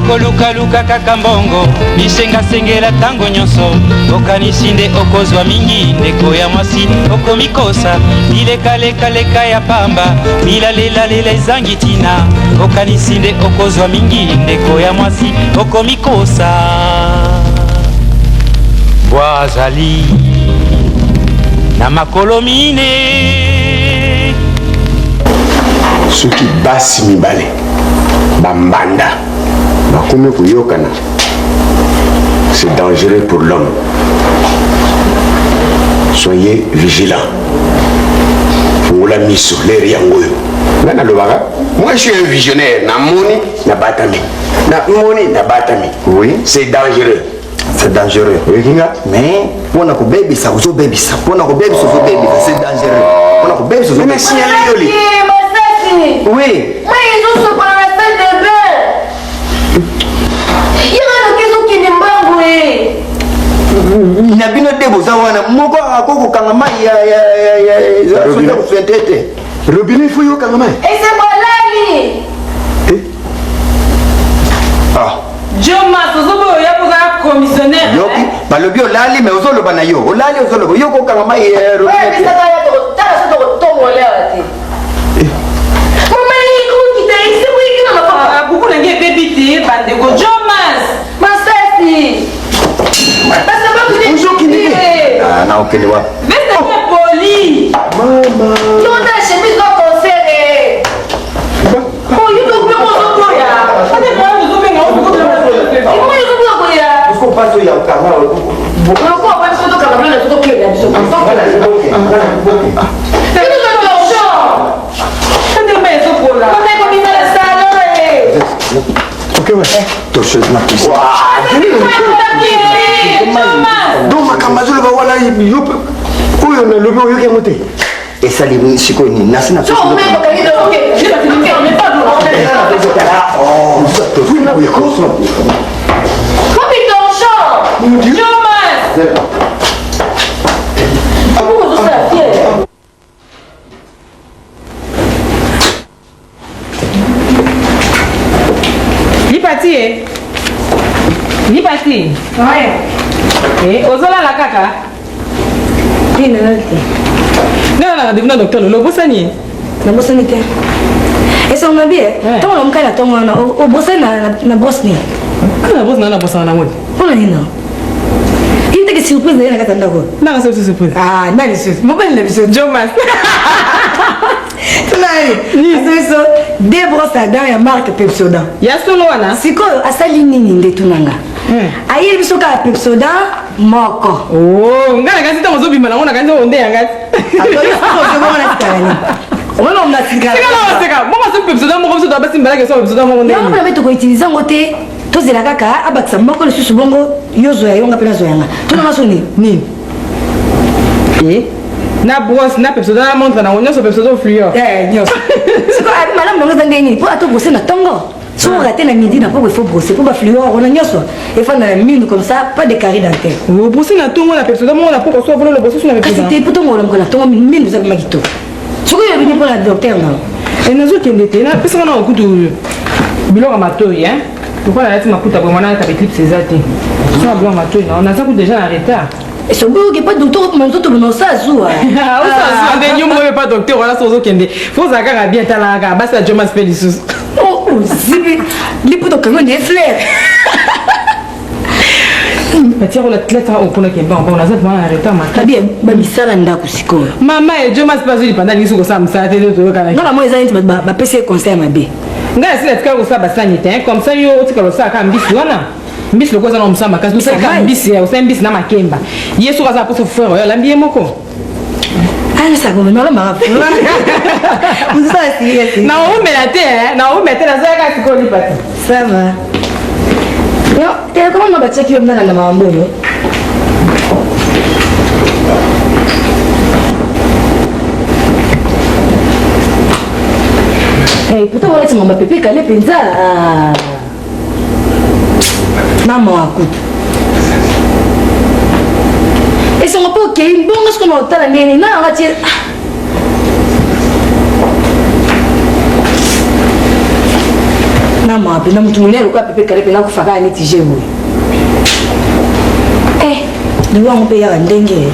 Okolukaluka kaka mbongo, bisengasengela ntango nyonso, okanisi nde okozwa mingi. Ndeko ya mwasi, okomikosa, bilekalekaleka ya pamba, bilalelalela ezangi ntina, okanisi nde okozwa mingi. Ndeko ya mwasi, okomikosa. Mbwa azali na makolo mine. Soki basi mibale bambanda bakomi koyokana, c'est dangereux pour l'homme. Soyez vigilant, fungola miso. L'heure yango oyo nga nalobaka, moi je suis un visionnaire. Namoni, nabatami, namoni, nabatami. Oui. C'est dangereux. C'est dangereux. Oyoki nga? Mais mpona kobebisa, ozobebisa. Mpona kobebisa, ozobebisa. C'est dangereux. Mpona kobebisa, Mais ozobebisa. nasignale yo li. Masasi. Oui. Mai ezosokola na salle de bain. Yanga noki ezokende mbangu e. Na bino de boza wana, moko akoki kokanga mai ya Robinet. kofente te. Robinet, il faut yokanga mai. Esengo alali. Ah. Jomas, ozoboya oya mpoza commissionnaire. Yoki balobi olali, mais ozoloba na yo olali, ozoloba yo kokanga mai ya Oyo robinet te. epesaka ya tokotala so tokotongola awa te. Mama ekokita esengo ekina na papa. Buku nange ebebi te, bandeko. Jomas. Masasi. Ozokende te. Ah, na okende wapi? Veste poli. Mama. Yonda chemise no concert. Oh, yo to pe ozoboya. Ate mwana ozobenga. Imo yozoboya koya. Parce pasi oyo ya kokanga. Lokola pa biso tokanga biloko na biso, tokende na biso. Bino to torchon. Ate ma ezopola. Mama ekobima na salon e. Ok, ouais. Torcheuse na pisi. Donc makambo azoloba wana, yo mpe oyo nalobi oyoki yango te. Esali sikoyo nini nasi na So omeko kangi to oke. Wapi torchon? Jomas. Pourquoi ozosala fiere? Lipati e. Lipati. Ouais. Eh, ozolala kaka? Te, nalali te. Ngai na rendez-vous na docteur lelo, obosani? Nabosani te. Esongo mabi e. Ouais. Ntango namokai na ntongo wana, obosani na brosse nini? Na brosse na nabosana nango te. Mpona nini na ini teke surprise na ye na kati ya ndako? Nanga so surprise. Ah, nani lisusu? Mobali na biso Jomas. Tunani biso deux brosses à dents ya marque Pepsodent. Ya solo wana? Sikoyo asali nini nde? Tunanga, ayeli biso kaka Pepsodent moko. Oh, ngai nakasi ntango ozobima nango, nakasi oyo nde yanga. Omona masika. Seka bongo so Pepsodent moko, biso to basi mbalaka so Pepsodent moko. Yango ndenge mpona mpe tokoutiliser yango te, tozela kaka abakisa moko lisusu. Bongo yo zwa ya yonga mpe nazwa yanga. Tunanga so nini? Nini e na brosse na Pepsodent na montre nango nyonso Pepsodent fluor. Eh, nyonso. Sikoyo abi malamu nango eza ndenge nini? Mpo ata brosse na ntongo, soki orate na midi, na poko il faut brosser mpo bafluor wana nyonso efanda na minu, comme ça pas de carie dentaire. Obrosse na ntongo na Pepsodent moko, na poko so avolo brosse so na Kasi Pepsodent. Te, mpo ntongo olamuka na ntongo, minu eza bima kitoko. Soki oyebi mpo na docteur nango. E, nazokende te, napesaka na okutu biloko ya matoi hein. Lokola nalati maputa boye, mwana alata baéclipse eza te, so na biloko ya matoi nao naza kutu déjà na retard. Esoboyoki mpo docteur okoma nzoto bona osala zuwa. Osala nde yo moko pa docteur wana. So ozokende, fo ozala kaka bien. Talaka kaka basi ya Jomas mpe lisusu. Ozibi liputa okangi nde fleur. Batia kola tleta oponaki mbango, naza vraiment na retard makasi. Abi bamisala ndako sikoyo. Mama e Jomas mpe azwi lipanda, alingi soki kosala mosala te, toyokana. Nga na moi eza neti bato bapesi ye conseil ya mabe. Ngai nasi natikala kosala basani te comme ça. Yo otikala osala kaka mbisi wana, mbisi lokola oza na mosala makasi, osali kaka mbisi, osali mbisi na makemba. Ye soki aza na poso frere oyo alambi ye moko. Naomela te, naomela te, nazalaka sikoyo lipati. Ça va. Yo, télécommande ma batiaki yo mnana na makambo oyo. Eh, pourtant wana ti mama pepe kale mpenza. Ah. Mama akutu esongo mpo okei mbongo sikoyo na otala ndenge nini na yanga tie. Ah. Na mawa mpenza, moto monene lokola Pepe Kale mpenza akufa kaka neti je boye. Eh, liwa yango mpe eyaka ndenge.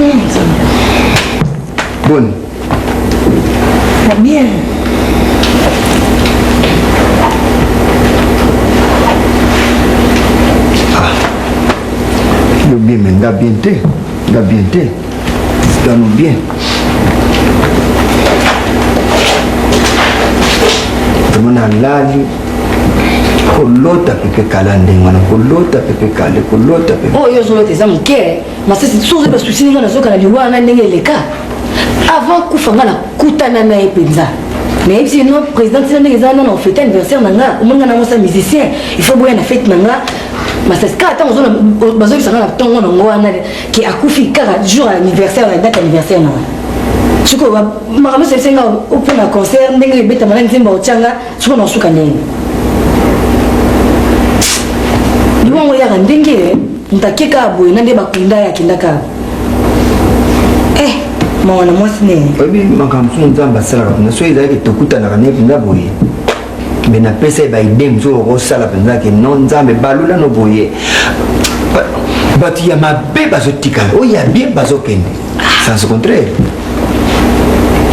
Nzambe. Boni? Bien. Yo bien mais nga bien te. Nga bien te. Nga bien. Vraiment nalali kolota pepe kala ndenge wana kolota pepe kale kolota pepe oyo ozolota eza moke masasi soki ozoyeba susi ndenge nazoka na liwa na ndenge eleka avant kufa nga nakutana na ye mpenza nayebisi ye non président ntina ndenge eza wana na ofete anniversaire na nga omoni nga na mosa musicien il faut boya na fete na nga masasi kaka ntango bazoyebisa nga na ntongo nango wana ke akufi kaka jour ya anniversaire na date anniversaire na nga sikoyo makambo nyonso ebisi nga mpo na concert ndenge ebetama na nzembo otyanga sikoyo na osuka ndenge liwango eyaka ndenge moto ake kaka boye na nde bakunda ye akenda kaka eh mawa na mwasi ne oyebi makambo mosusu nzambe asalaka mpenza soki ezalaki tokutanaka ne mpenza boye me napesa ye baide mosusu okosala mpenza ke non nzambe balula no boye bato ya mabe bazotikala oyo ya bien bazokende sans contraire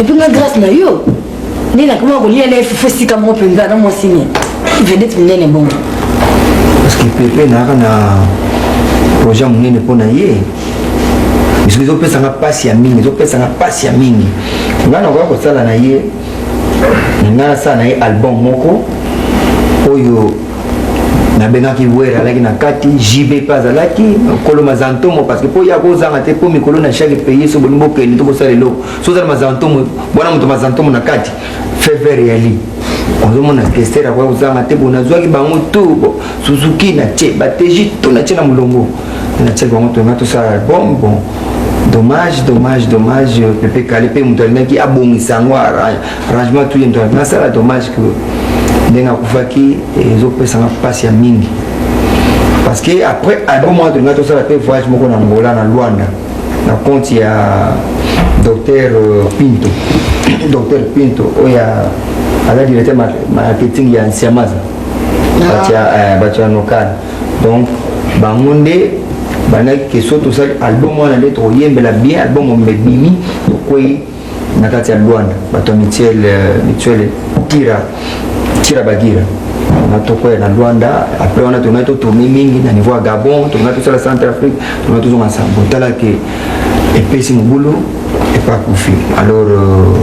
epuis nga grâce na yo nde nakoma kolia na ye fufu esika moko mpenza na mwasi ne vedette monene bongo parce que pepe nayaka na projet monene mpo na ye biso ezopesanga mpasi ya mingi ezopesanga mpasi ya mingi ngai nakoka kosala na ye ngai nasala na ye album moko oyo nabengaki were alaki na kati jb mpe azalaki nkolo mazantomo parce que mpo ya kozanga te mpo mikolo na chaque pays so bolingi bokende to bosala eloko so ozala mazantomo bwana moto mazantomo na kati fever yali ozomona kester akoya kozanga te bo nazwaki bango tout bo suzuki na tie bateji tout na tie na molongo na tie bango tonga tosala album bon dommage dommage dommage pepe kale mpe moto alingaki abongisa yango arrangement tout ye moto alingaki asala dommage que ndenge akufaki ezopesanga mpasi ya mingi parce que après album wana tolinga tosala mpe voyage moko na angola na luanda na compte ya docteur euh, pinto docteur pinto oyo aza directeur marketing ya nsiamaza ah. bato ya euh, nokal donc bango nde bandaki ke so tosali album wana nde tokoyembela bien album ebimi tokwei na kati ya Luanda bato ya mutuelle euh, mutuelle tira tira bagira na tokoya na Luanda après wana tongaki totourne mingi na niveau ya Gabon tongaki tosala Centre Afrique tongaki tozonga nsambo tala ke epesi mobulu epa akufi alors euh,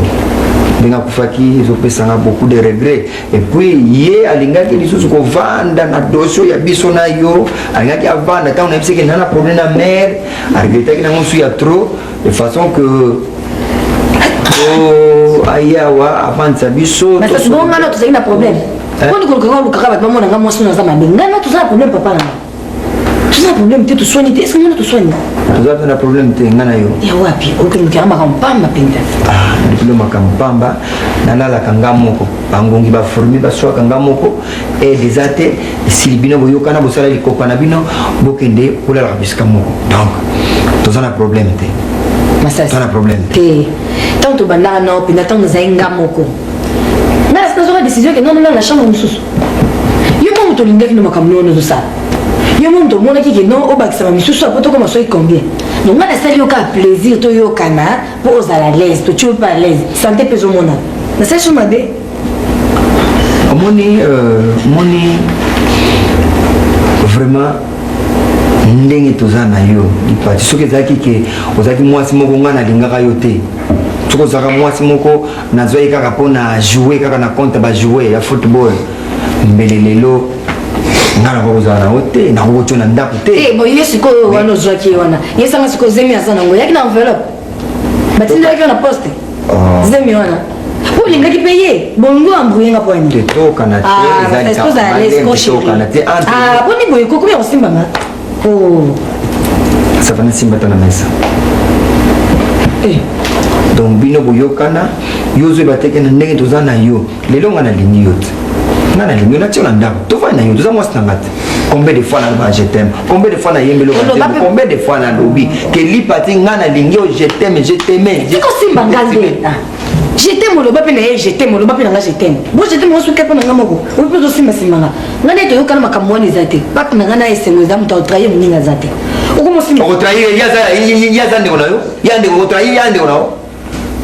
ndenge akufaki ezopesanga beaucoup de regret et puis ye alingaki lisusu kovanda na dossier ya biso na yo alingaki avanda ntango nayebisaki na na problème na mare aregretaki nango mosusu ya trop de façon que oh, ayawa avandisa biso bongo nga na tozalaki na problème mponi kolukaka olukaka bato bamona nga mwasi naza mabe nga na toza na problème papa na nga toza na problème te toswani te eske nga na toswani toza mpe na problème te nga na yo ya wapi okendukaka makambo pamba mpenza ndikilo makambo pamba nalalaka nga moko bangongi baformi baswaka nga moko aide eza te esili bino boyokana bosala likopa na bino bokende bolalaka bisika moko donc toza na problème te toza na problème te ntango tobandaka nao mpenza ntango nazali nga moko nga nazwaka décision ke nonolala na chambre mosusu yo mo moto olingaki no makambo niono ozosala yo mo moto omonaki ke non obakisama misusu apo tokoma soki combien donc nga nasali yo kaka plaisir toyokana mpo ozala l'aise totie yo mpe à l'aise sante mpe ezomonana nasali so mabe omoni euh, omoni vraiment ndenge toza na yo lipati soki ezalaki ke ozalaki mwasi moko ngai nalingaka yo te soki ozalaka mwasi moko nazwaki kaka mpo na joue kaka na compte bajoue ya football mbele lelo ngai nakoki kozala na yo te nakoki kotyo na ndako te eh, boye sikoyo wana ozwaki ye wana yesanga sikoyo zemi aza nango eyaki na enveloppe batindelaki yo na poste oh. zemi wana po olingaki mpe ye bongo embrouye nga mpo nini tokana te boni boye kokomi ya kosimbanga oh. Ça va nasimba ta na mesa. Eh. Donc bino boyokana, yo ozoyeba te ke na ndenge toza na yo. Lelo nga nalingi yo te. Nga nalingi yo natia na ndako. Tovandi na yo, toza mwasi na nga te. Combien de fois naloba je t'aime? Combien de fois nayembeli yo Oloba banzembo? pe- Combien de fois nalobi ke lipati nga nalingi yo je t'aime, je t'aimais. je- Tika osimba nga nde. Ah. Je t'aime oloba mpe na ye je t'aime oloba mpe na nga je t'aime. Bo je t'aime osuka mpe na nga moko. Oyo mpe ozosimba simba nga. Nga nde toyokana makambo wana eza te. Pacte na nga na esengo eza moto aotrahir moninga aza te. Okomosimba. Okotrahir ye aza ye aza ndeko na yo. Ye ndeko okotrahir ye ndeko na yo.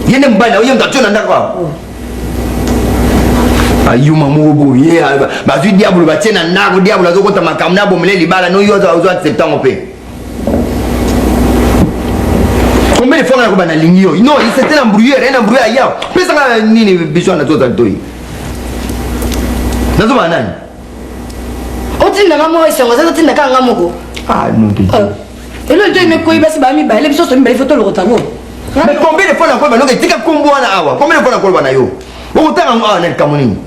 Ye nde mobali na yo, ye moto atio na ndako awa. Ayuma moko boye bazwi diabolo batie na ndako, diabolo azokota makambo na bomele libala no yo ozo accepte yango mpe. Combien de fois nga nakoba nalingi yo? Non, c'était un embrouilleur, un embrouilleur aya. Pesa nga nini biso na tozali toyi. Nazoba nani? Otinda nga moko esengo aza otinda kaka nga moko. Ah non te. Elo to emekoyi basi ba mibale biso so mibale foto lokota ngo. Mais combien de fois nakoloba noke tika kombo wana awa? Combien de fois nakoloba na yo? Okotanga yango awa na likambo nini?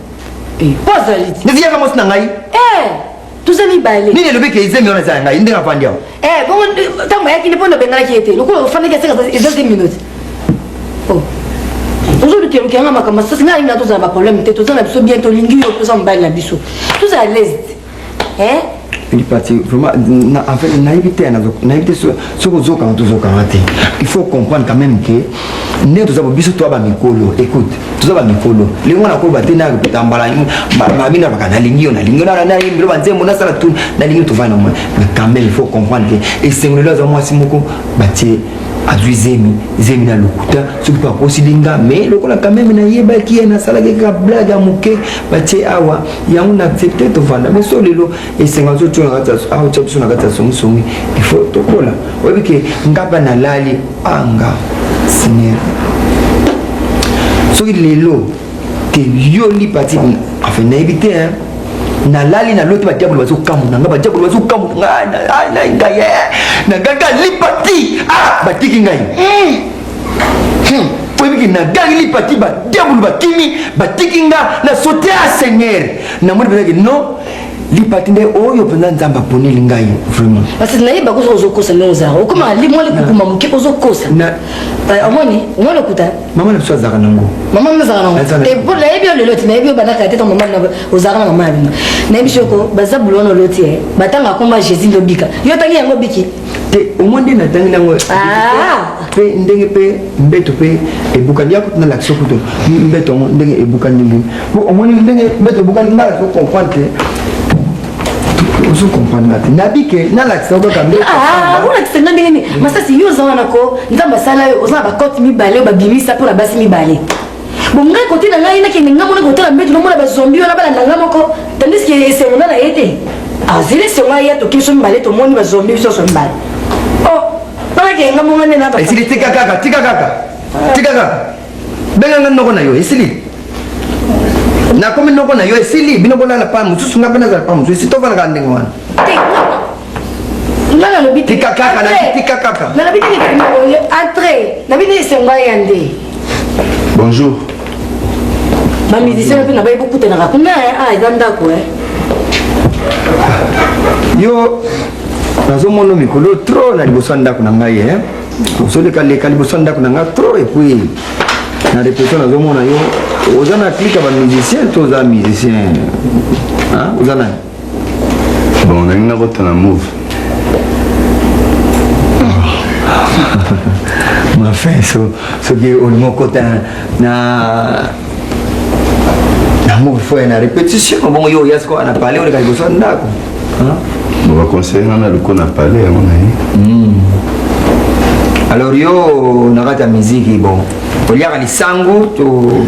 Eh, po azali ti. Neti yaka mwasi na ngai. Eh, toza mibale. Nini elobi ke zemi wana eza ya ngai ndenge afandi awa? Eh, bongo ntango bayaki nde mpo nabenganaki ye te lokola ofandaki aseka eza zemi noti. Oh. ozolukeluke yanga makambo sasi ngai na tozala baproblème te toza na biso bien tolingi yo mpoza mobali na biso tozala l'aise eh? Lipati, vraiment, na, en fait, nayebi te, nayebi te soki ozokanga tozokanga te. Il faut comprendre quand même que ndenge toza biso toza bamikolo, écoute, toza bamikolo. Lelo nakoloba te na répéta mbala mami na baka nalingi yo, nalingi yo, nayembi yo banzembo nasala tout, nalingi yo tovanda na moi. Mais quand même, il faut comprendre que esengo lelo aza mwasi moko batie azwi zemi, zemi na lokuta, soki mpe akosili nga, mais lokola quand même nayebaki ye, nasalaki kaka blague ya moke, batie awa yango na accepte tovanda. Mais so lelo esengo azotia na kati ya aotia biso na kati ya songisongi, il faut tokola. Oyebi ke nga mpe nalali anga seigneur, soki lelo ke yo lipati, enfin nayebi te hein, nalali naloti badiabolo bazokamona nga, badiabolo bazokamona nga ngai naganga lipati, ah batiki ngai. Oyebi ke nagangi lipati, badiabolo bakimi batiki nga, na sote ya seigneur, namoni mpenza ke non, lipati nde oyo mpenza nzambe aponeli ngai vraiment. Parce que nayeba koso ozokosa ndenge ozalaka okoma mwa likukuma moke ozokosa. Omoni omoni lokuta. Mama na biso azalaka nango. Mama na azalaka nango te mpo nayebi yo lelo te, nayebi yo bandaka te. Ntango mama na ozalaka na mama na bino, nayebi soko baza bulo wana oloti e batanga komba Jésus nde obika yo otangi yango obiki. Te, omoi nde natangi nango mpe ndenge mpe mbeto mpe ebukani ya kutu nalakisa kutu mbeto yango ndenge ebukani ndenge po omoni ndenge mbeto ebukani ngai nazo comprendre te, ozo comprendre nga te, nabi ke nalakisa yo kaka mbeto. Olakisa nga ndenge nini? Masasi, yo oza wana ko nzambe asala yo oza na bakote mibale oyo babimisa mpo na basi mibale. Bon, ngai kote na ngai nakende nga mona kotala mbeto namona bazombi wana balanda nga moko, tandis ke esengo nga na ye te azeli esengo aya toki biso mibale tomoni bazombi biso nyonso mibale. Oh, balakende nga monga nde na esili. Tika kaka, tika kaka, tika kaka, benga nga noko na yo, esili, nakomi noko na yo, esili. Bino bolala pa mosusu, nga mpe nazala pa mosusu, esi tofandaka ndenge wana. Te, nga nalobi te. Tika kaka, tika kaka. Nalobi te entre nabi nde esengo aya nde. Bonjour. Bamusicien mpe na baye bokutanaka kuna. Ah, eza ndako e. Yo nazomona mikolo trop na liboso ya ndako na ngai, eh? Ozolekaleka liboso ya ndako na ngai trop, et puis na répétition nazomona yo oza na clique ya bamusicien to oza musicien? Hein? Oza nani? Bon, nalingi nakota na move. Ma fin, so soki olingi okota na move, fo ya na répétition. Bongo yo oya sikoyo na palais, oleka liboso ya ndako, hein? Bon, baconseille nga na luko na palais yango na ye. Alors yo na kati ya miziki, bon, oliaka lisango to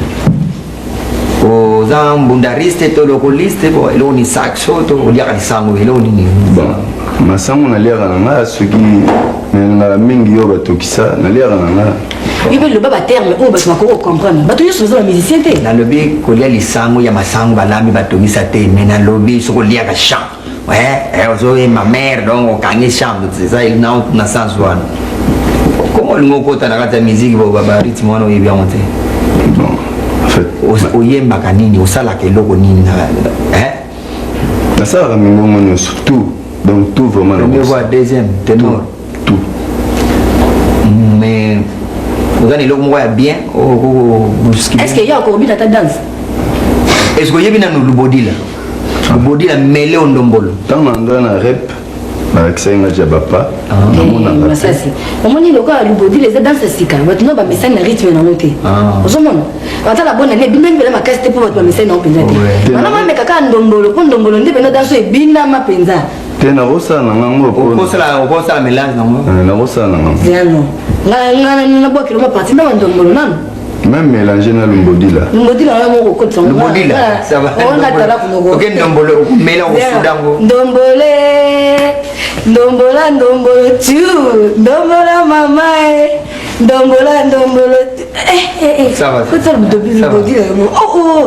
oza mbundariste to lokoliste? Bon, eloko ni saxo to oliaka lisango, eloko nini? Bon, masango naliaka na nga, soki nalingaka mingi yo batokisa, naliaka na nga. Yo mpe loba baterme oyo bato bakoki kocomprendre. Bato nyonso baza bamusicien te. Nalobi kolia lisango ya masango balambi batongisa te, mais nalobi soki oliaka champ, ozoyemba mare, donc okangi champ, eza na sens wana. Koma olingi okota na kati ya musique, barythme wana oyebi yango te. Bon, en fait, Oyembaka nini? Osalaka eloko nini? Nasalaka mingongo nyonso, tout, donc tout vraiment. Premier voix, deuxième ténor? Tout. Mais oza na eloko moko ya bien est ce que ye akobina ata danse? Est ce que oyebi nanu lubodila? Lubodila mele ondombolo. Ntango na ngai na rep balakisaki ngai ja bapa namonaka. Masasi, omoni lokola lubodila eza danse ya sika, bato no bamesani na rythme nango te. Ozomona ata la bonne année ebinami mpena makasi te, mpo bato bamesani nango mpenza te. Wana mameka kaka ndombolo, mpo ndombolo nde mpena danse oyo ebinama mpenza. Te, nakosala na ngango. Okosala mélange nango. Nakosala na ngango. Yano nga nabwakelo maparti na bandombolo nano. Même mélanger na lumbodila. Lumbodila wana moko okotisa. Lumbodila, ça va. Oke ndombolo okomela okosudango. Ndombole, ndombola, ndombolo tu, ndombola mama e, ndombola, ndombolo. Ça va. Kotisa lumbodila oh oh,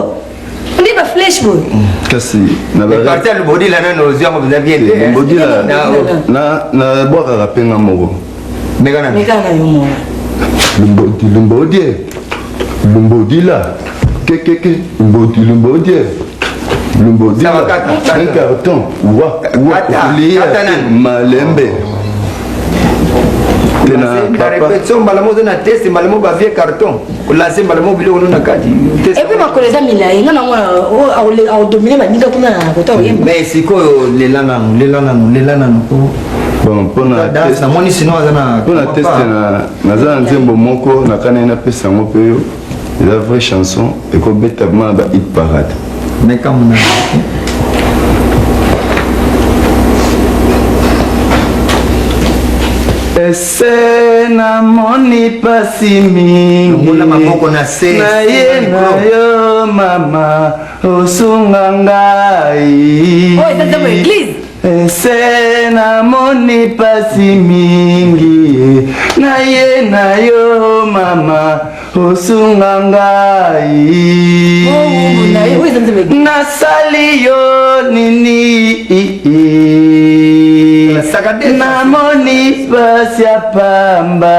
nde ba flèche boye. Kasi na parti ya lubodila nano ozwi yango mpenza bien te. Lumbodila nabwakaka mpe nga moko. Meka na meka na yo moko. Lumbodi, lumbodie, lumbodila, kekeke, lumbodi, lumbodie, lumbodila, un carton wa wa lia malembe. Te na répétition mbala moko oza na test, mbala moko bavie carton olase, mbala moko biloko no na kati. Et puis makolo eza milai, nga nango akodomine baninga kuna na kota oyemba. Mais sikoyo lela nanu, lela nanu, lela nanu po Bon, mpona danse namoni sino aza na mpona test naza na nzembo moko nakani napesa yango mpe yo, eza vraie chanson, ekobeta ma na ba hit parade. Mekamuna. Ese namoni pasi mingi Longola maboko na se. Na ye na yo mama, osunga ngai. Oyo eza nzembo ya église. Ese namoni pasi mingi na ye na yo mama, osunga ngai. Oh, na ye, oyo eza nzembo ya église. Nasali yo nini? Namoni pasi ya pamba,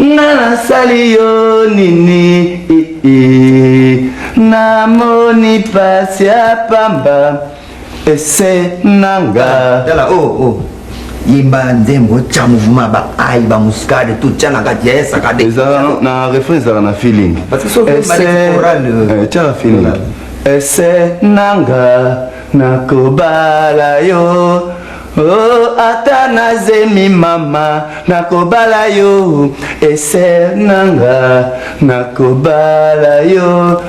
nga nasali yo nini? Namoni pasi ya pamba, ese nanga. Tala, oh oh, yemba nzembo, tya mouvement, ba ai ba muscade tout, tya na kati ya esakade. Ezala na refrain, ezala na feeling. Parce que soki oyemba neti chorale, Tiaka feeling. Ese nanga nakobala yo, oh, ata nazemi mama nakobala yo. Ese nanga nakobala yo,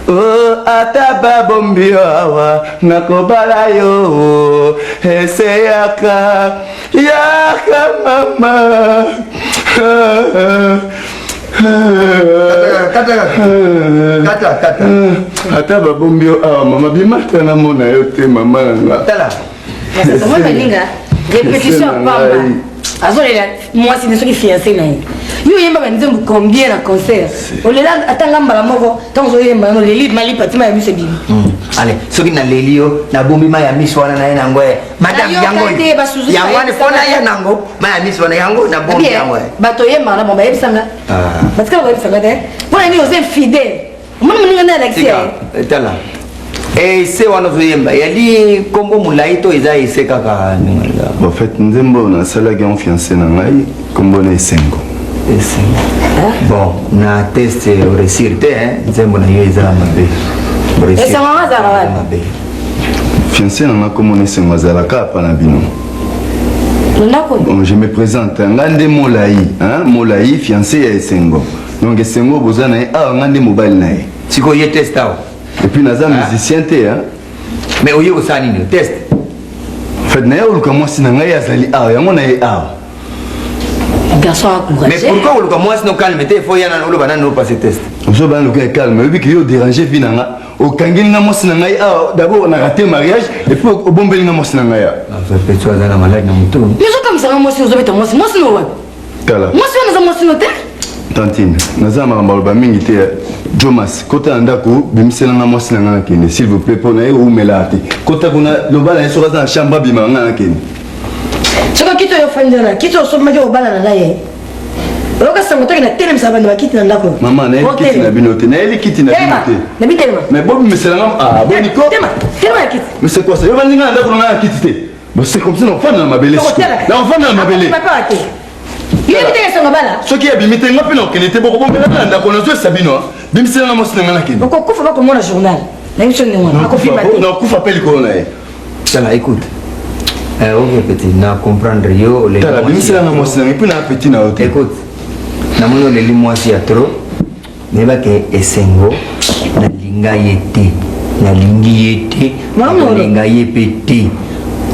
oh, ata babombi yo awa nakobala yo. Ese yaka, yaka mama. Kata, kata, kata. Ata babombi yo awa mama, bimata namona yo te mama na nga. Tala. Omoi baninga répétition ya pamba, azolela mwasi ne soki fiancé na ye. Yo oyemba banzembo combien na concert? Olela atanga mbala moko ntango ozoyemba yango, leli malipa ntima ya miso ebimi. Ale, soki naleli yo, nabombi mai ya miso wana na ye nango ye madame. Nayoka yango te, basuzu yango wana bayebisaka mpo na ye te. Nango mai ya miso wana yango nabombi yango ye. Bato oyembaka na bango bayebisanga, batikala koyebisanga te mpo na nini oza infidèle. Omoni moninga nde alakisi ye. Tika, tala, ese wana ozoyemba yali nkombo molai to eza ese kaka? En fait, nzembo oyo nasalaki yango fiancé na ngai, nkombo na Esengo. Esengo. Bon, na test oréussir te hein, nzembo na yo eza mabe. Oréussir. Esengo yango azalaka wapi? Mabe. Fiancé na ngai nkombo na Esengo, azalaka apa na bino. Na ndako. Bon, je me présente, ngai nde Molai, hein? Molai, fiancé ya Esengo. Donc Esengo boza na ye awa, ngai nde mobali na ye. Sikoyo ye test awa. Et puis naza musicien te, hein? Mais oye kosala nini test? En fait, naye oluka mwasi na ngai, azali awa, yango na ye awa. Garçon Mais encouragé. Pourquoi oluka mwasi no calme te? Faut ya nani oloba nani opase test. Ozo bana lokola calme, oyebi ke yo déranger vie na nga, okangeli nga mwasi na ngai awa. D'abord na raté mariage et puis obombeli nga mwasi na ngai awa. Petro aza na maladi na motu. Yozokamisanga mwasi, ozobeta mwasi, mwasi no wapi? Tala. Mwasi wana aza mwasi no te. Tantine, naza na makambo aloba mingi te. Jomas, kota na ndako, bimisela nga mwasi na nga nakende, s'il vous plaît, mpo na ye oumelaka te. Kota kuna, loba na ye soki aza na chambre abimaka, nga nakende. Soki kiti oyo ofandi wana, kiti osombaki obalana na ye, oyoka sango toki natelemisa bando bakiti na ndako. Mama, nayeli kiti na bino te, nayeli kiti na bino te. Nabi telema. Mais bobimisela nga, ah, boniko. Telema, telema ya kiti. Mais c'est quoi ça? Yo bandi nga na ndako na nga na kiti te. Bon, c'est comme ça nakofanda na mabele nakofanda na mabele. Soki abimi te nga mpe nakokende te, bokobombela na ndako nazwesa bino. Bimisela nga mwasi na nga nakende. Okokufa bakomona journal na biso ndenge wana akobima te. Nakokufa mpe likolo na ye. Tala, écoute. Eh, ok petit, na comprendre yo. Oleli. Tala, bimisela nga mwasi na nga mpe na petit na yo te. Écoute, namoni oleli mwasi ya trop. Nayebake esengo nalinga ye te, nalingi ye te, nalinga ye mpe te.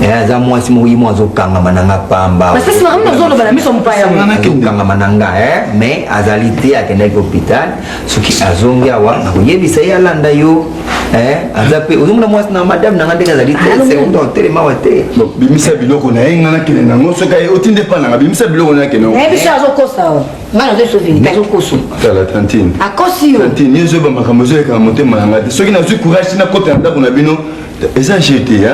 Aza mwasi moko ye moko azokangama na nga pamba. Azokangama na nga, mais azali te, akendaki hôpital. Soki azongi awa nakoyebisa ye alanda yo. Aza mpe ozomona mwasi na madame na nga ndenge azali te, seconde otelema awa te. Bimisa biloko na ye nga nakende nango, soki otinde epa nanga bimisa biloko na ye akende nango. Nayebi so azokosa o nga nazo so verité azokoso. Tala tantine, akosi yo. Tantine, yo ozoyeba makambo ezoleka na motema na nga te. Soki nazwi courage ti nakota na ndako na bino, eza jeu te. Ye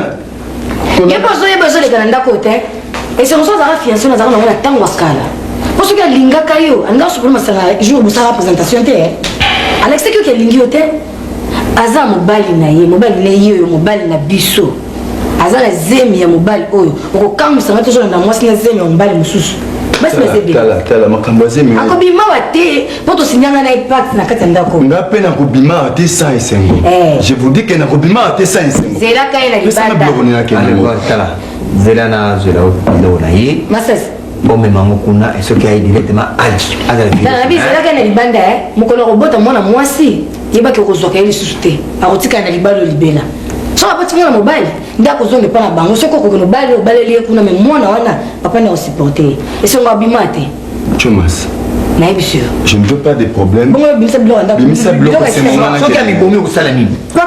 mpo ozoyeba ezoleka na ndako te. Esengo so azalaka fiancé nazalaka nango na ntango ya kala, mpo soki alingaka yo alingaka sokolo masanga jour bosala présentation te. Alakisaki yoki alingi yo te. Aza mobali na ye, mobali na ye oyo, mobali na biso aza na zemi ya mobali oyo. Okokamwisa nga tozolanda mwasi na zemi ya mobali mosusu. Basi baza Tala, tala makambo ya zemi. Akobima wa te mpo tosinyanga na ye pacte na kati ya ndako. Nga mpe nakobima te sans esengo. Je vous dis que nakobima te sans esengo. Zelaka ye na libanda. Biloko nini akende? Tala, zela nazwela biloko na ye. Masasi, bomema yango kuna. Soki aye directement, azala. Zelaka na libanda. Mokolo akobota mwana mwasi, yebaki okozwaka ye lisusu te, akotikala na libala libela. Soki aboti mwana mobali nde akozonga epa na bango. Soki okoki mobali obaleli ye kuna, mais mwana wana papa nde akosupporte ye. Esongo abima te. Thomas, nayebi sûr. Je ne veux pas de problème. Bongo bimisa biloko ya ndako. Bimisa biloko. Soki amibomi okosala nini? Na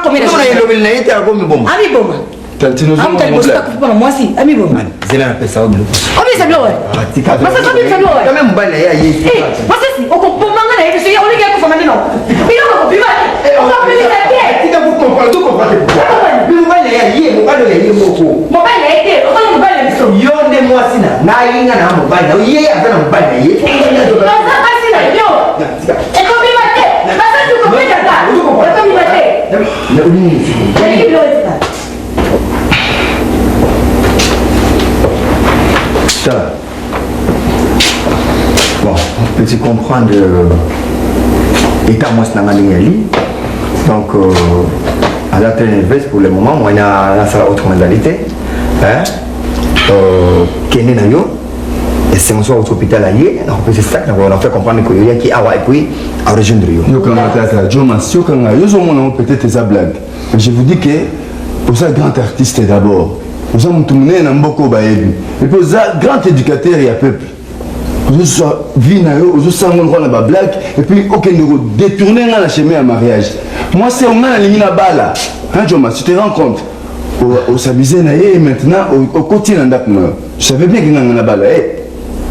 elobeli na ye te, akomiboma. Amiboma. Tantine. Amuta liboso takufi mpona mwasi amiboma. Zela napesa yo biloko. Obimisa biloko. Masasi, obimisa biloko. Kame mobali na ye aye. Masasi, okobomanga na ye biso. Olingi akufa nde nao biloko kobima te, okobimisa te. Tika comprendre, to comprendre pourquoi mobali na ye aye, mobali oyo aye moko. Mobali na ye te, ozali mobali na biso. Yo nde mwasi na ngai, nga na mobali na ye, aza na mobali na ye. Naza basi na yo. Ekobima te Masasi, okobetaka. Ekobima te. Nalingi biloko etika. Tala. Bon, petit comprendre état mwasi na nga ndenge yali. Donc aza très nerveuse pour le moment. Moi nasala autrement ezali te. Kende na yo, esengo soki auti hôpital aye, nakopesa sac, na faire comprendre que yoyaki awa et puis arejoindre yo. Yokanga tata Jomas, yokanga. Yo ozomona ngo peut-être eza blague. Je vous dis que oza grand artiste d'abord, oza motu monene na mboka oyo bayebi, et puis oza grand éducateur ya peuple. Ozoswa vie na yo, ozosala ngo lokola na bablague, et puis okende kodétourne nga na chemin ya mariage. Mwasi oyo nga nalingi na bala, hein Jomas, tu te rends compte? Osabise na ye, maintenant okoti na ndako na yo. Je savais bien que nga nga na bala ye.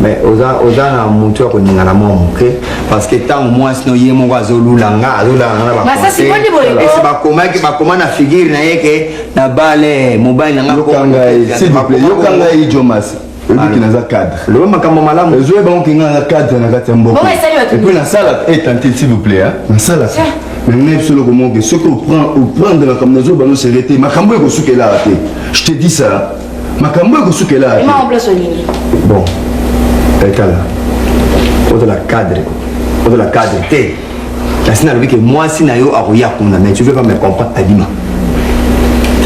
Mais oza, oza na motu ya koningana mwa moke, parce que ntango mwasi no ye moko azolula nga, azolala nga na Masasi, boni boye ko? baconseil bakomaki, bakoma na figure na ye ke na bale mobali na nga. Yoka ngai, s'il vous plaît, yoka ngai Jomas, oyebiki naza cadre. Loba makambo malamu. Ezoyeba ngo ke ngai naza cadre na kati ya mboka. Bongo esali bato Et puis nasala e tantine, s'il vous plaît, hein, nasalaka. Mais ngai biso eloko moko ke soki oprendre makambo nazoba no sere te, makambo ekosukelaka te. Je te dis ça, makambo ekosukelaka te. Ema en place olingi. Bon, tala, ozala cadre, ozala cadre te. Kasi nalobi ke mwasi na yo akoya kuna, mais tu veux pas me comprendre. Abima,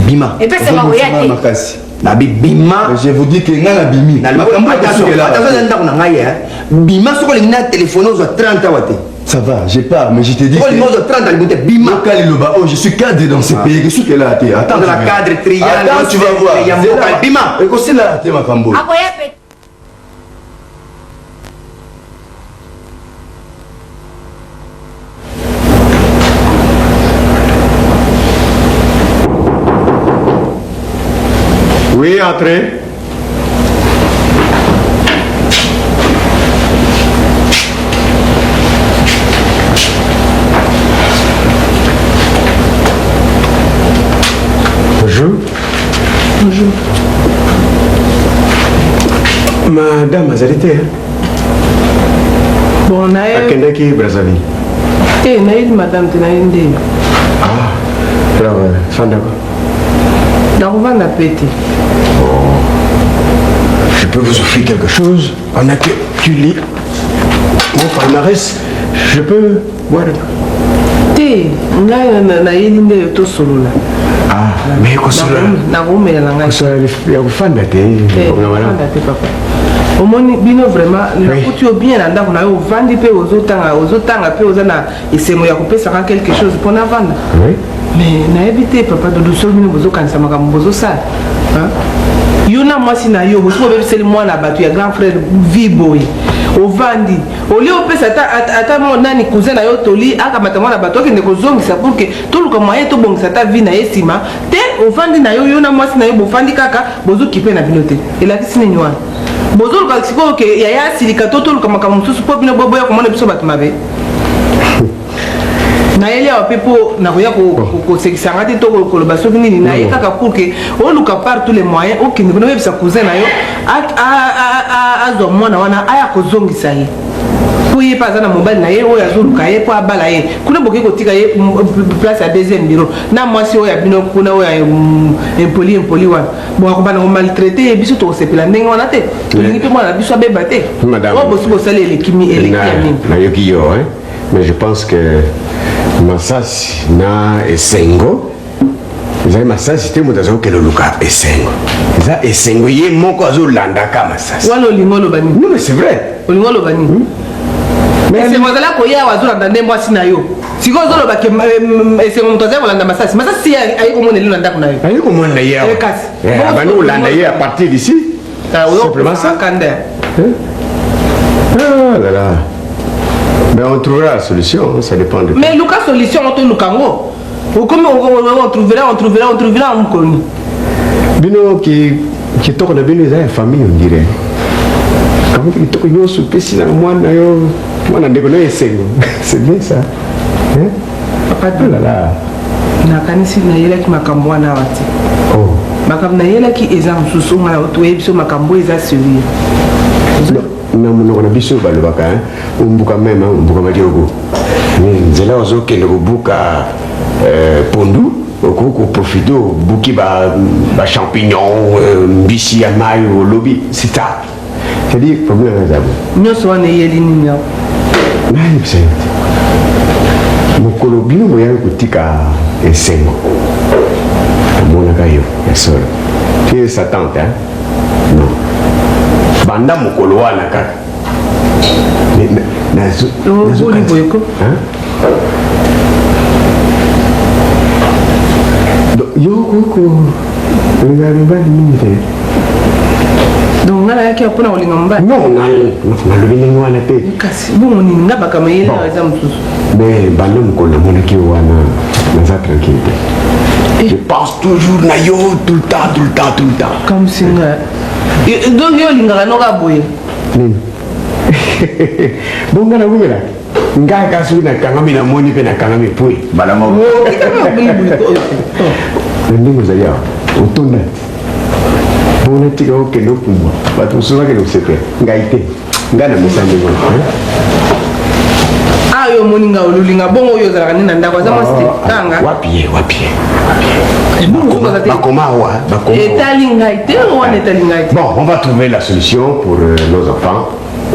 bima. Epesaka koya te. Makasi. Nabi bima. Je vous dis que ngai nabimi, makambo ekosukelaka attention te. na ndako na ngai, bima. Soki olingi na telefone, ozwa 30 awa te. Ça va, je pars, mais je te dis soki olingi ozwa 30 alingi te, bima. Yoka liloba oyo, je suis cadre dans ce pays, ekosukelaka te. Attends, Ozala tu verras. cadre, triangle, Attends, tu vas voir. ya mboka, Zela. bima. Ekosilaka te makambo oyo. Akoya pe. Oui, entrez. Bonjour. Bonjour. Madame azali te, hein? Bon, na ye. Akendaki Brazzaville. Te, nayebi madame te, naye nde. Ah, alors, fanda ko. Nakovanda pe te. peux vous offrir quelque chose pendant que tu lis mon palmarès. Je peux boire te ngai nayeli nde tosolola. Ah, mais kosolola nakomela na ngai. Kosolola ya kofanda te. Kofanda te, papa. Omoni bino vraiment, nakuti yo bien na ndako na yo, ovandi mpe ozotanga, ozotanga mpe oza na esengo ya kopesaka quelque chose mpo navanda. Mais nayebi te, papa Dodo, soki bino bozokanisa makambo bozosala, yo na mwasi na yo, bosi bobebiseli mwana bato ya grand frère vie boye. Ovandi olie, opesa ata nani, cousin na yo toli, akamata mwana bato akende kozongisa pour que toluka moyen tobongisa ata vie na ye nsima te. Ovandi na yo, yo na mwasi na yo, bofandi kaka, bozokipe na bino te. Elakisi nini wana? Bozoluka sikoyo ke yaya asilika to toluka makambo mosusu mpo bino boboya komona biso bato mabe. Nayeli awa mpe mpo nakoya kosekisa nga te to koloba soki nini. Naye kaka pour que oluka par tous les moyens, okende kuna, oyebisa cousin na yo azwa mwana wana, aya kozongisa ye, mpo ye mpe aza na mobali na ye oyo azoluka ye mpo abala ye. Kuna bokoki kotika ye place ya deuxième bureau na mwasi oyo ya bino kuna, oyo ya impoli impoli wana. Bon, akobanda komaltraiter ye, biso tokosepela ndenge wana te. Tolingi mpe mwana na biso abeba te. Oyo bosi bosali eleki eleki ya mingi. Nayoki yo, hein? Mais je pense que Masasi na Esengo ezali Masasi te moto azokende oluka Esengo, eza Esengo ye moko azolandaka Masasi. Wana olingi oloba nini? Non, mais c'est vrai. Olingi oloba nini? Esengo azali koya awa, azolanda nde mwasi na yo. Sikoyo ozoloba ke Esengo moto azali kolanda Masasi. Masasi ye ayi komona elino na ndako na yo. Ayi komona ye awa. Kasi abandi kolanda ye à partir d'ici, simplement ça. Kanda. Ah là là. Mais on trouvera la solution, ça dépend de Mais luka solution, toluka yango. Okomi on trouvera, on trouvera, on trouvera mokoni. Bino ki kitoko na bino eza ya famille, on dirait. Kamoti kitoko nyonso opesi na mwana yo, mwana ndeko na yo Esengo. C'est bien ça. Hein? Papa, Oh là là. nakanisi nayelaki makambo wana awa te. Oh. Makambo nayelaki eza mosusu. Nga toyebi biso makambo oyo eza sérieux. Na monoko na biso balobaka ombuka meme ombuka madioko. Nzela ozokende kobuka pondu, okoki koprofiter obuki bachampignon, mbisi ya mai, olobi c'est ça. C'est-à-dire problème eza boye. Nyonso wana eyeli nini awa? Nayebisa yo te, mokolo bino boyaki kotika Esengo, omonaka yo ya solo, tu es sa tante, hein? Non, banda mokolo wana kaka Boni boye ko? Yo koko olinga mibali mingi te. Donc nga nayaki mpona kolinga mobali? Non, nalobi ndenge wana te. Kasi bongo nini? Nga makambo eyeli awa eza mosusu. Mais banda mokolo namonaki yo wana, naza tranquille te. Je pense toujours na yo tout le temps, tout le temps, tout le temps. Kamsi nga, donc yo olingaka noka boye? Nini bonga nakumela ngai kaka soki nakangami, namoni mpe nakangami pui mbala moko na ndenge ozali awa, otonda te bona tika okende opumbwa, bato mosusu bakende kosepela, ngai te, ngai na mesa ndenge wana. Ah, yo omoni nga olulinga bongo, oyo ozalaka nde na ndako aza mwasi te kanga. Wapi ye, wapi ye, wapi ye? Bakoma awa, bakoma. Etali ngai te wana, etali ngai te. Bon, on va trouver la solution pour nos enfants.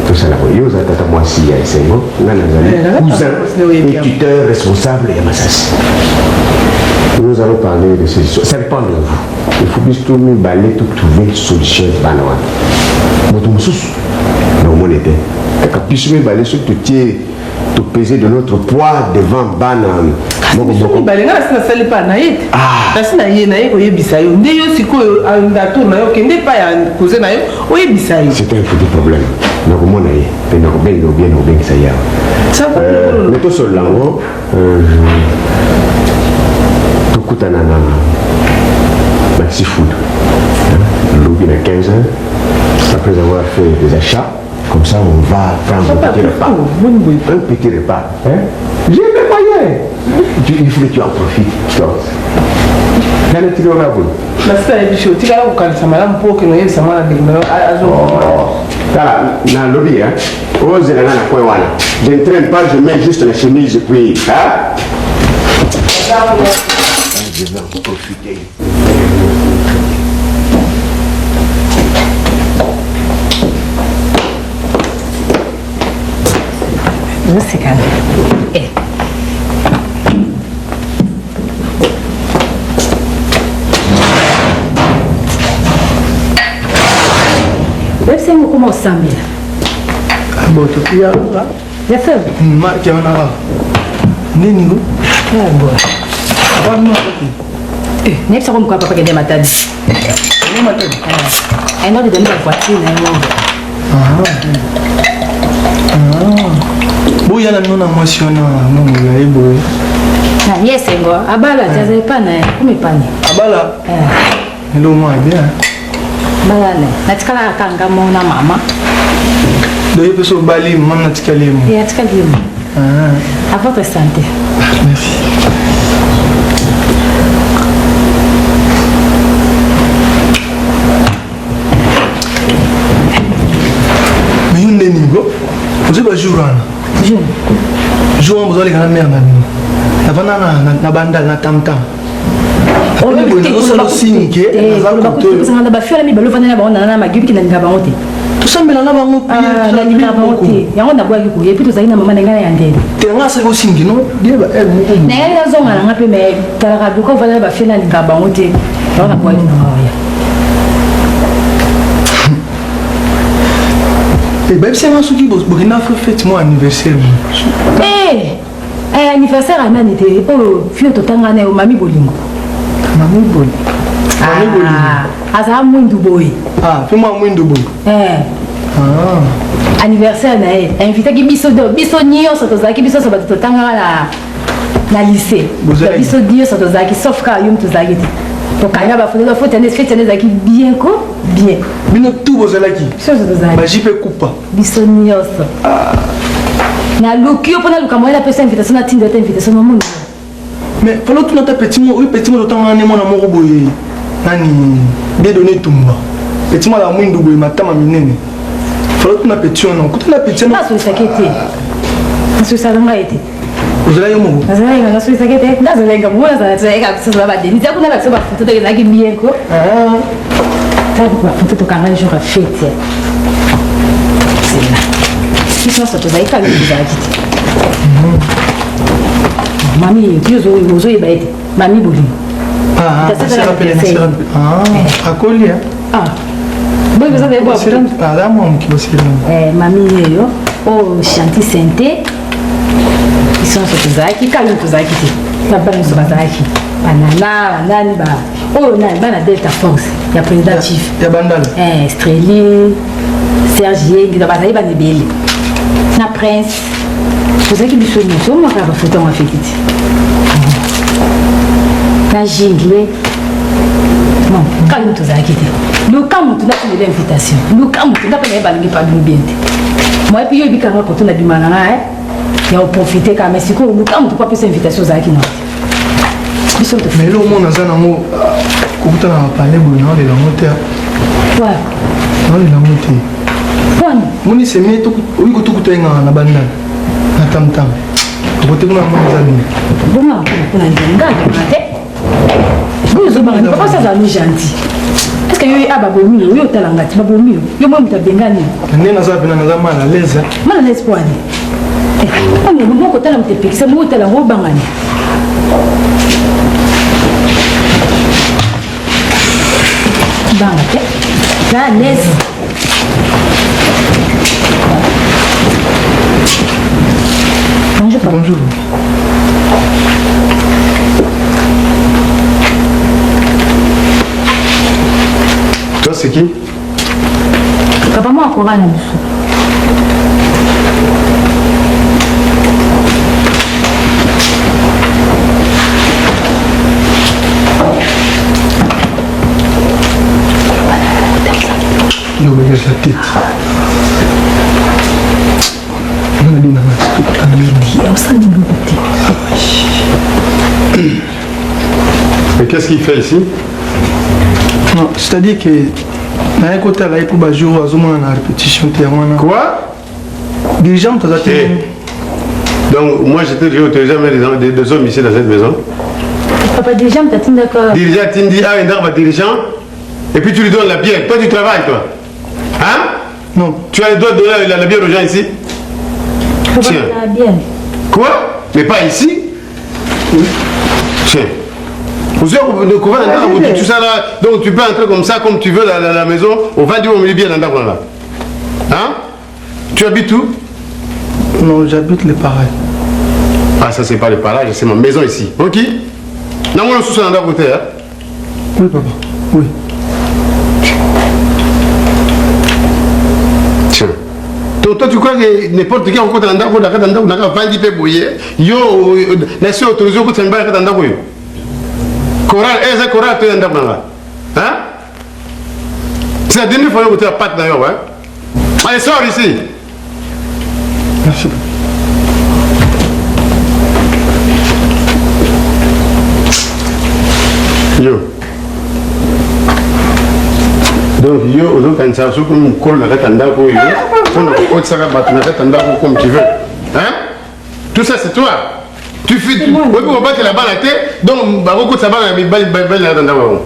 Tosala boye: yo oza tata mwasi ya Esengo, ngai nazali cousin et tuteur responsable ya Masasi. Nous allons parler de solution, ça dépend de vous. Il faut biso mibale to trouver solution. Bana wana, moto mosusu nakomona te, kaka biso mibale. Soki totie, topese de notre poids devant bana moko moko. Mibale, nga nasi nasali mpa na ye te. Nasi na ye, naye koyebisa yo nde yo sikoyo na tour na yo, okende epai ya cousin na yo, oyebisa ye. C'est un petit problème. Nakomona ye mpe nakobenga obien, nakobengisa ye awa, mais tosolola yango. Tokutana na Maxi Food lobi na 15 heures, après avoir fait des achats. Comme ça, on va prendre un petit repas, un petit repas, hein? J'ai mes moyens. Il faut que tu en profites. Nani tika wana boye? Nasi nayebi biso, otikala kokanisa malamu mpo okende oyebisa mwana ndeko na yo azo. Tala, nalobi ozela nga na coin wana. Je ne traîne pas, je mets juste la chemise et puis, hein? Je vais en profiter. Ozosekana. Eh. Oyebisa yango okoma osambela. Boto ya Ya sœur. Ma kiana. Nini ngo? Ah bon. Papa no. Eh, nayebisa ko mokwa papa kende Matadi. Kende Matadi. Eh, ayenda kodani ba voiture na yango. Ah. Ah. Boya na bino na mwasi wana mwa molai boye. Na ye esengo abala ti azali epa na ye komi epani. Abala. Eh. Eloko mwa bien. Bala ne. Natikala kaka nga moko na mama. Donc yo mpe so obali mama natikali ye moko. Eh, atikali ye moko. Ah. À votre santé. Merci. Mais yo nde nini ko? Ozwi ba jour wana. Jour. Jour wana bozaleka na mère na bino. Navanda na bandal na tam tam. Bafiola mibale ofanda na bango na magibiki nalinga bango te tosambela na bango ah, nalinga bango te yango nabwaki koye epuis tozali na mama na ngai na ya ndele te nga asaki osingi no die ba aire moko na ngai nazonga na nga mpe me talaka biloko ofanda na bafiola nalinga bango te yango nabwaki na nga oya eh, bayebisi nga soki bokenda fete mwa anniversaire eh! Eh, anniversaire ya nani te oyo fio totanga na yo mami bolingo mami bolingo mami bolingo ah, azala mwindu boye ah pe mwa mwindu boye eh ah. anniversaire na ye invitaki biso do biso nyonso tozalaki biso nyonso bato totangaka na na lycée biso nyonso tozalaki sauf kaka yo moto ozalaki te tokanga bafoto bafoto yango fete yango ezalaki bien ko bien bino tout bozalaki biso nyonso tozalaki bajipe kupa biso nyonso naluki yo mpo naluka moyen napesa invitation natinda te invitation nomoni mais falo tuna ata petit mo oyo petit mo totanga ne mwana moko boye nani bien donné tumba petit mwana ya mwindu boye matama minene falo tuna petit wana okutana petit wana nasolisaki te nasolisaka ngai te ozala yo moko nazalaki nasolisaki te nazalaki moko nazalaki biso badenisi akuna biso bafoto toke ezalaki bien ko ah. bafoto tokanga jour ya fete zela biso nyonso tozalaki kaka tozalaki te mami yo ozoyeba ete mami bolingo ah, ah, akoli mami yeyo oyo chanti sente biso nyonso tozalaki kaka yo tozalaki te na bana nyonso bazalaki banana banani ba oyo nani bana delta force ya président chief ya bandala eh, streli serge yengi na bazali bana ebele na prince tozalaki biso nyonso omwaka bafoto yango afeki te na jingle non kaka yo tozalaki te luka motu natindela invitation luka motu nga mpe naye balingi pabino bien te moye mpe yo ebikanga koto na bima na nga eh? ya oprofite kaka mais sikoyo luka motu mpo apesa invitation ozalaki na te biso mais eloko moko naza nango ah, kokutana na palais boye naolela yango te naolela yango te moni semi oyi kotokuta ye ngaka na bandana na tamtam okote kuna moni eza bino bonga kuna nzela nga te Boyo ozobanga nini? Papa azala ni gentil. Est-ce que yo a babomi yo, yo otala nga ti babomi yo. Yo moi moto abengani. Nde naza pena naza mal à l'aise. Mal à l'aise po ani? Eh, moko otala moto epekisa, moko otala ngo obanga nini? Banga te. Za à l'aise. Bonjour. Papa. Bonjour. Toi, c'est qui Papa, moi, akora na biso. Yo, mais la tête. Mais qu'est-ce qu'il fait ici Non, c'est-à-dire que naye kotala ye mpo bajour azomona na répétition te yango wana quoi dirigeant moto aza te eh. donc moi j'étais déjà autorisé à mettre des, des hommes ici dans cette maison papa dirigeant moto atindaka dirigeant atindi awa endaka badirigeant et puis tu lui donnes la bière toi tu travailles toi hein Non. Tu as le droit de donner la, la bière aux gens ici Tiens. Quoi Mais pas ici Tiens. Tout ça là, donc tu peux entrer comme ça, comme tu veux, dans la, la maison, on va dire au milieu bien dans là. Hein Tu habites où Non, j'habite le pareil. Ah, ça c'est pas le parage, c'est ma maison ici. Ok Non, moi, je suis dans côté. Hein? Oui, papa. Oui. Tiens. Donc toi tu crois que n'importe qui akokota na ndako na kati ya ndako naka vandi mpe boye yo nasi autorise okotisa mibali na kati ya ndako oyo choral eh, eza choral to ya ndako na nga hein c'est la dernière fois yo kotia pate na yo hein allez sors ici merci yo donc yo ozokanisa soki mokolo na kati ya ndako oyo mpona kokotisaka bato na kati ya ndako comme tu veux hein tout ça c'est toi tu fais oyebi kobatela bana te donc bakokotisa bana ya mibali mibali na kati ya ndako yango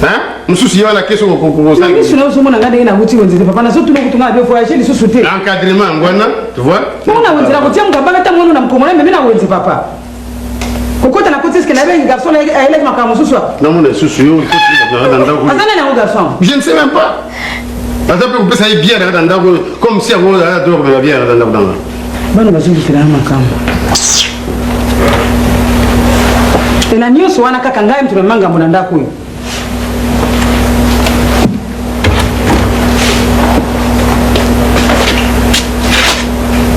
hein mosusu ye wana keso misu na ozomona nga ndenge nauti wenze te papa nazotuna kutu nga na voyage lisusu te encadrement yango wana tu vois bongo na wenze nakotia mokabaka ntango wana na mokongona meme na wenze papa kokota na koti eske nayebi garçon ayelaki makambo mosusu namona lisusu yo aza nani yango garçon je ne sais même pas aza mpe kopesa ye biere kaka ndako comme si yango aza to komela biere kaka ndako nanga bana bazongikela na makambo ena nyonso wana kaka ngai moto na mangambo na ndako oyo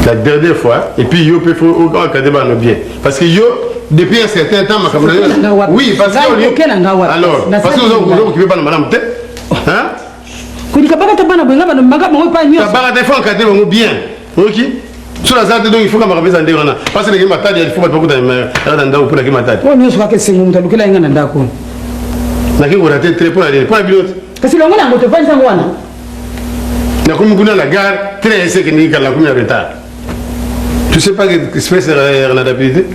la dernière fois et puis yo mpe faut encadrer bana bien parce que yo depuis un certain temps makambo na yo oui parce que alors parce que ozokokipe bana malamu te hein kolika baka te bana boye nga bana bango epai nyonso baka te faut encadrer bango bien oyoki soki aza te donc il faut ka makambo eza ndenge wana parce que nake matadi il faut bato bakuta na ndako mpo nake matadi oyo nyonso kaka esengo moto alukela ye nga na ndako nake korate tre mpo na nini mpo na bino te kasi longo na yango tofandisa yango wana nakomi kuna na gare train esi ekendeki kala nakomi na retard tu sais pas que espèce ya renadabilité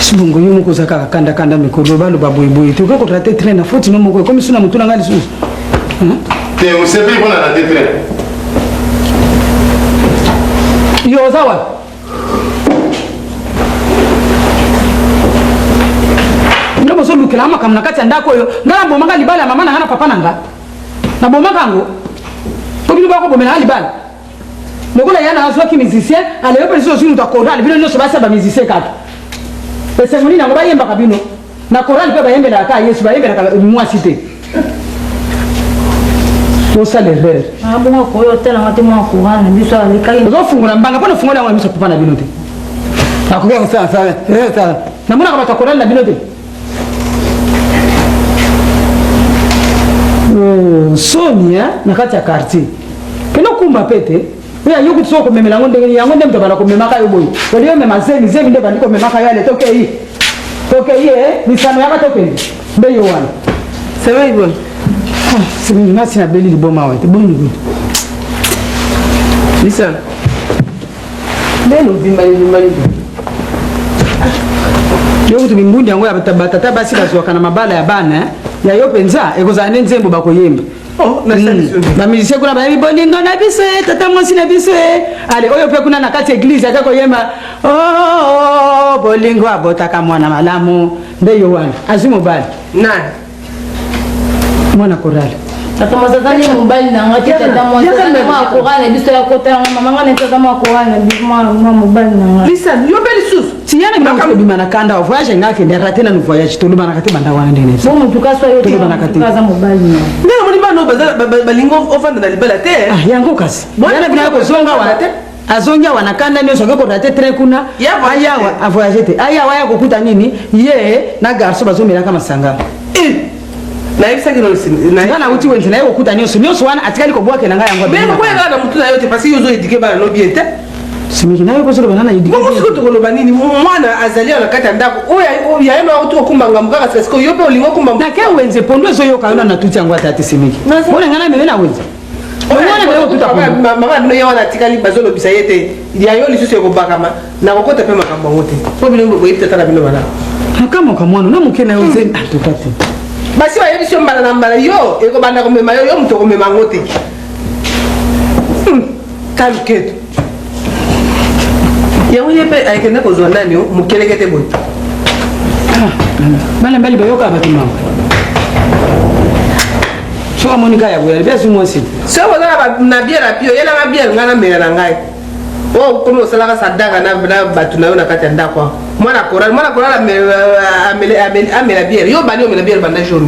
sibongo yo moko oza kaka kandakanda mikolo baloba boyeboye te okoki korate train na foti no moko ekomi so na motu na ngai lisusu te osepeli mpo na rate train yo oza wapi bino bozolukela makambo na kati ya ndako oyo ngai nabomaka libala ya mama na ngai na papa na ngai nabomaka yango mpo bino bakobomelaka libala lokola ya na azwaki musicien aleyo mpe lisusu ozwi moto ya chorale bino nyonso basi ya bamusicien kaka esengo nini yango bayembaka bino na chorale mpe bayembelaka kaka yesu bayembelaka mwasi te tosala erreur ah, ozofungola mbanga mpo na fungola yango na miso papa na bino te nakoki kosala eh, namonaka bato ya chorale na bino te Oh, soni na kati ya quartier kende okumba mpe te oyo ayo kutu soki okomemela yango ndenge yango nde moto abanda komemaka yo boye olie omema zemi zemi nde ebandi komemaka yo ale tokei tokei e lisano yaka tokende nde yo wana ça va Yvonne ah, ngasi nabeli liboma awa te boni kutu lisano Nde ovimbani vimbani yo kutu bimbundi yango ya batata basi bazwaka na mabala ya bana eh? ya yo mpenza ekozala nde nzembo bakoyemba oh, bamusicien kuna bayebi bolingo na biso e tata mwasi na biso e ale oyo mpe kuna na kati ya eglize ake koyemba oh, oh, oh, bolingo abotaka mwana malamu nde yo wana azwi mobali nani mwana korale tata mwasi azali mobali na nga te tata mwasi azali mwa korale na biso ya kota yango mama nga na tata mwa korale na biso mwa mobali na nga lisa yo mpe lisusu tiyana bino kobima na kanda voyage nga akende rate nanu voyage tolobanaka te banda wana ndenge bo motu kaswa yo tolobanaka te aza mobali na nde namoni bana oyo balingi ofanda na libala te ah, yango kasi yana bino ya kozonga wana te azongi awa na kanda nyonso ake korate train kuna ayawa avoyage te ayawa aya kokuta nini ye na garçon bazomelaka masanga eh! nayebisaki nga nauti wenze naye kokuta nyonso nyonso wana atikali kobwakela ngai yango koyaka na motu na yo te parce yo ozo edike bana no bien te simiki nayo kozoloba nga na edike bongo sikoyo tokoloba nini mwana azali na kati ya ndako oyo yaye moko auti kokumba ngambo kaka sika sikoyo yo mpe olingi okumba nake wenze pondu ezoyoka yo na natuti yango ata te simiki mpona ngai nameme na wenze mama na bino ye wana atikali bazolobisa ye te ya yo lisusu ekobakama nakokota mpe makambo yango te mpo bino boyebi tata na bino malamu nakamwaka mwana na moke na yo ze antuka te basi bayebisi yo mbala na mbala yo ekobanda komema yo yo moto okomema yango te. Kaluketo yango ye mpe akende kozwa nani o mokeleke te boye. Ah, bana mibali bayokaka bato mawa soki amoni kaka ya boye alobi azwi mwasi. Soki oza na biere ya pio, yelanga biere ngai namela na ngai. Oyo okomi osalaka sadaka na bato na yo na kati ya ndako awa. Mwana chorale, mwana chorale amela biere. Yo bandi omela biere banda jour.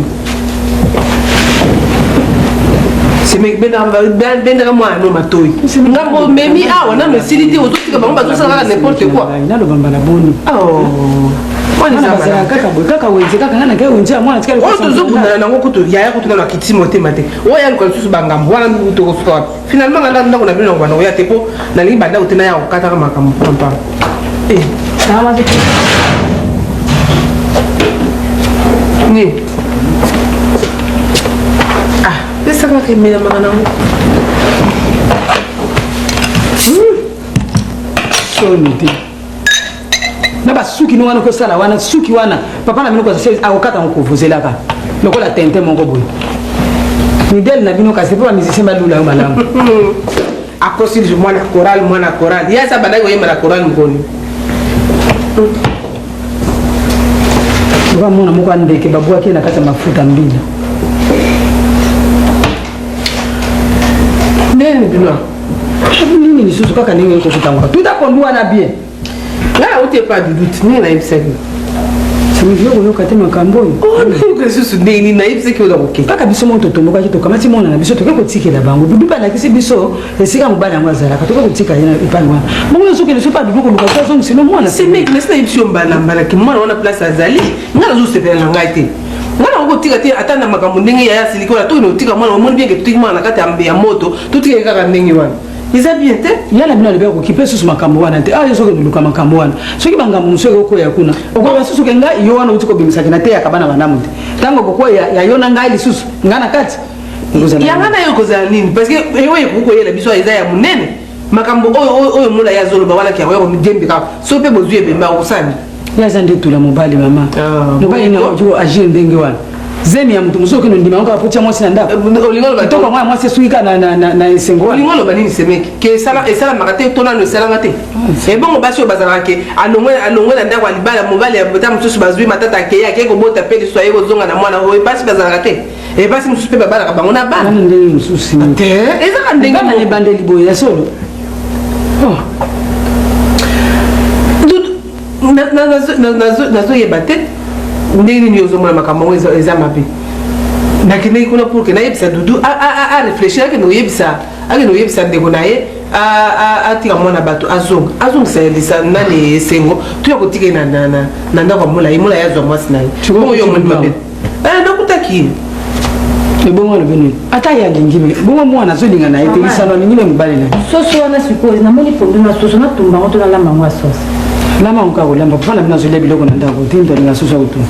Bendaka mwana no matoi. Ngambo memi awa nano esili te, ozotika bango bazosala kaka n'importe quoi. Naloba mbala boni. Oh. Wana kaka boye kaka wenze kaka nga na wenze ya mwana tikali. Oyo tozobundana nango kutu yaya kutu nano akiti motema te. Oyo ya luka lisusu bangambo wana tokosuka wapi? Finalement nga ndako na bino na oya te po nalingi bandako te naya kokataka makambo pampam. Eh. Nini? Ah, pesa kaka emelamaka nango. Soni te. Na basuki no wana okosala wana suki wana papa na bino akokata yango kovozelaka lokola tente moko boye midele na bino kasi mpo bamusicien balula yo malamu. Akosi mwana chorale, mwana chorale ye aza bandaki koyemba na chorale mokoni. Oka mwana moko ya ndeke babwaki ye na kati ya mafuta mbila. Ndenge bino nini lisusu kaka ndenge ekokutangoka tuta pondu wana bien. Ngai nauti epa Dudu ti ndenge nayebisaki. Samivi koyoka te makambo oyo. Oh, nayoka lisusu ndenge nini nayebisaki oyo nakokende. Kaka biso moko totombokaki, tokamati mwana na biso toke kotikela bango. Dudu balakisi biso esika mobali yango azalaka, toke kotika ye epai wana. Bongo yo soki lisusu pa Dudu koluka so azongisino mwana. Semeki nasi nayebisi yo mbala mbala ke mwana wana place azali ngai nazosepela na ngai te. Ngai nakoki kotika te ata na makambo ndenge yaya asiliki wana tokende kotika mwana omoni bien ke totiki mwana na kati ya moto totika ye kaka ndenge wana. Eza bien te. Yala bino alobi akoki mpe susu makambo wana te. Ah, yo soki oluka makambo wana soki bangambo mosusu ekokwea kuna okoba susu ke ngai yo wana outi kobimisaki na teyaka bana banamu te ntango okokwea ya yo na ngai lisusu ngai na kati. Yanga na yo ekozala nini parce que oyo ekoki koyela biso eza ya monene makambo oyo oyo mola ye azoloba wana ke akoya komidembe kaka soki mpe bozwi ebembe akosala nini. Ye aza nde tula mobali mama. Mobali na ojo agir ndenge wana. Zemi ya moto mosusu okende ondima yango kaka potia mwasi na ndako. Kitoko yango ya mwasi esuki kaka na esengo wana. Olingi oloba nini semeki? Ke esalamaka te to nano esalanga te? Ebongo basi oyo bazalaka ke alongwe na ndako ya libala mobali ya ta mosusu bazwi matata akei akei kobota mpe lisusu aye kozonga na mwana oyo basi bazalaka te. E basi mosusu mpe babalaka bango na bana. Wana ndenge mosusu. Te ezaka ndenge moko. Bana ebandeli boye ya solo. Nazoyeba te ndenge nini ozomona makambo yango eza mabe. Nakendeki kuna pour ke nayebisa Dudu areflechir, akende koyebisa, akende koyebisa ndeko na ye atika mwana bato azonga, azongisa lisa nani esengo to ya kotika ye na ndako ya mola ye, mola ye azwa mwasi na ye. Bongo yo omoni mabe? Nakutaki ye. Ebongo alobi nini? Ata ye alingi me bongo mwana azolinga na ye te, lisano alingi na mobali na ye. Soso wana sikoyo namoni pondu na soso natumba yango to nalamba yango ya soso. Lamba yango kaka kolamba, papa na bino azolia biloko na ndako te, moto alinga soso ya kotumba.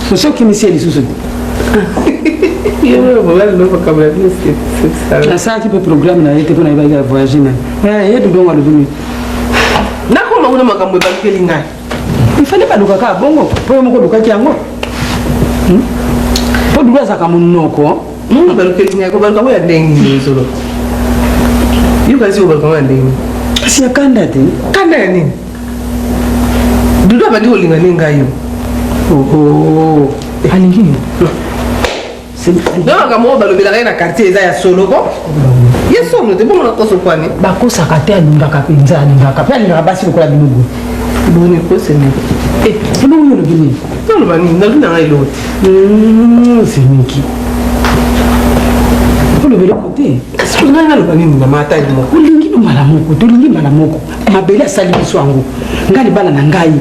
Soso okimisi ye lisusu te. Nasalaki mpe programme na ye te mpo nayebaki ya voyage na ye. Ye Dudu yango alobi nini? Nakoma kuna makambo ebalukeli ngai. Il fallait baluka kaka bongo mpo yo moko olukaki yango. Mpo Dudu azalaka monoko. Balukeli ngai kobaluka yango ya ndenge nini ozoloba? Yo kasi kobaluka yango ya ndenge nini? Kasi ya kanda te. Kanda ya nini? Dudu abandi kolinga nde ngai yo. Oh, alingi yo. Donc makambo oyo balobelaka ye na quartier eza ya solo ko? Ye solo te bongo nakoso kwani? Bakosaka te, alingaka mpenza, alingaka mpe alingaka basi lokola bino boye. Boni kosemeki. Eh, ebongo yo olobi nini? Naloba nini? Nalobi na ngai eloko te. Semeki. Olobi eloko te. Kasi ngai naloba nini mama ata ye moko? Olingi mbala moko, tolingi mbala moko. Mabele asali biso yango. Ngai libala na ngai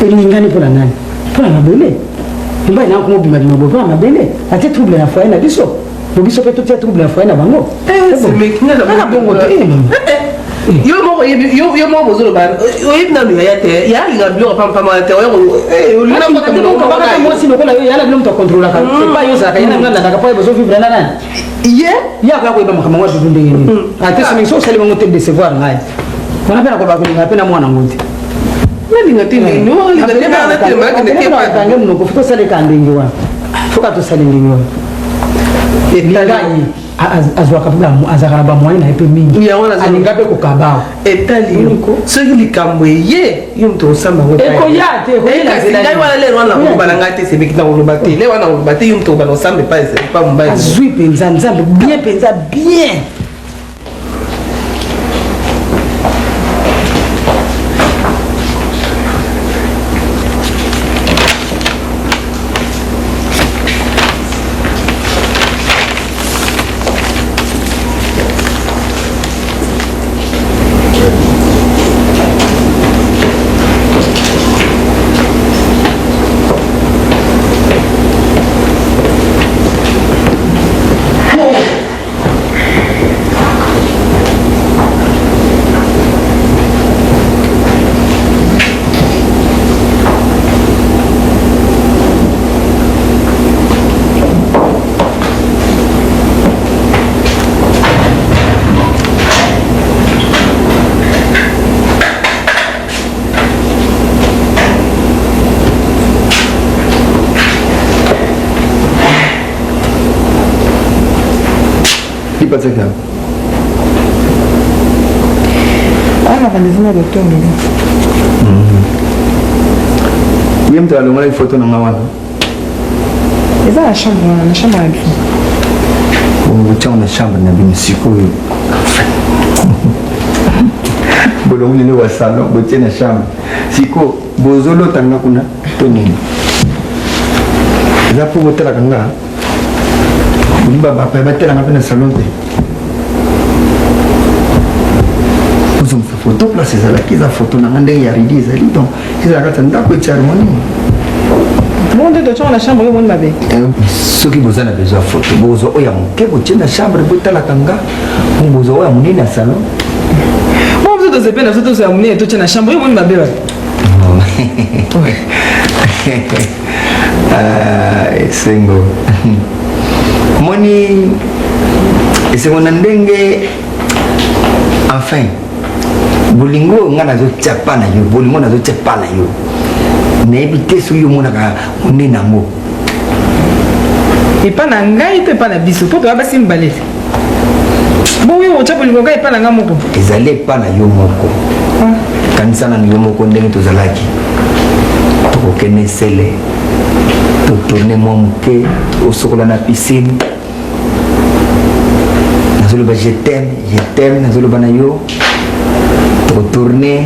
elingani mpo na nani? Mpo na mabele. Mobali na yango komobimabima boye mpo na mabele. Atie trouble na foyer na biso. Bo biso mpe totia trouble na foyer na bango. Kaka bongo te mama. Yo moko oyebi, yo moko bozoloba, oyebi nanu yaya te, yaya alingaka biloko pamba te, oya olinga kota monoko moko na ye. Mwasi lokola yo, yaya na bino moto akontrolaka. Epai yo ozalaka, ye na bino alandaka mpo ye bozovivre na nani? Ye? Ye akoya koyeba makambo yango ya Dudu ndenge nini? Ate soki soki osali bango te décevoir ngai. Wana mpe nakoloba kolinga mpe na mwana yango te. Nalinga te ndenge nini? Olinga te na telema akende te epai. Kange monoko, fo tosaleka ndenge wana. Fo kaka tosali ndenge wana. Linga ye. Azwaka mpe azalaka na bamoyen na ye mpe mingi, alinga mpe kokaba. Etali yo, soki likambo eye, yo moto osamba yango. Ekoya te. Ngai wana lelo wana nakoloba na ngai te, semeki nakoloba te, lelo wana nakoloba te, yo moto okobana osamba epa mobali. Azwi mpenza Nzambe bien, mpenza bien. Lipataki yango. Ana rendez-vous na docteur lelo. Ye moto alongolaki foto na nga wana. Eza na chambre wana, na chambre na biso. Botiango na chambre na bino sikoyo. Bolongoli eloko ya salon botie na chambre. Sikoyo bozolota nga kuna to nini? Eza mpo botalaka nga. Bolingi bapaya batelanga mpe na salon te. Bozongisa foto place ezalaki, eza foto na nga ndenge ya ridi ezali, donc ezala kati ya ndako etia harmonie. Bongo nde totyaka na chambre, yo omoni mabe? Soki boza na besoin ya foto, bozwa oyo ya moke botie na chambre botalaka nga, bozwa oyo ya monene na salon. Bongo biso tozepe na biso tozwa ya monene totya na chambre, yo omoni mabe wapi? Ah, esengo moni, esengo na ndenge enfin bolingo oyo ngai nazotia pa na yo, bolingo nazotia pa na yo, nayebi te soki yo omonaka monene yango. Epa na ngai to epa na biso? Mpo toya basi mibale te. Bongo yo otya bolingo ngai epa na ngai moko? Ezali epa na yo moko. Kanisa nanu yo moko ndenge tozalaki, tokokende nsele, totourne mwa moke, osokola na piscine, nazoloba je t'aime, je t'aime, nazoloba na yo, tokotourne,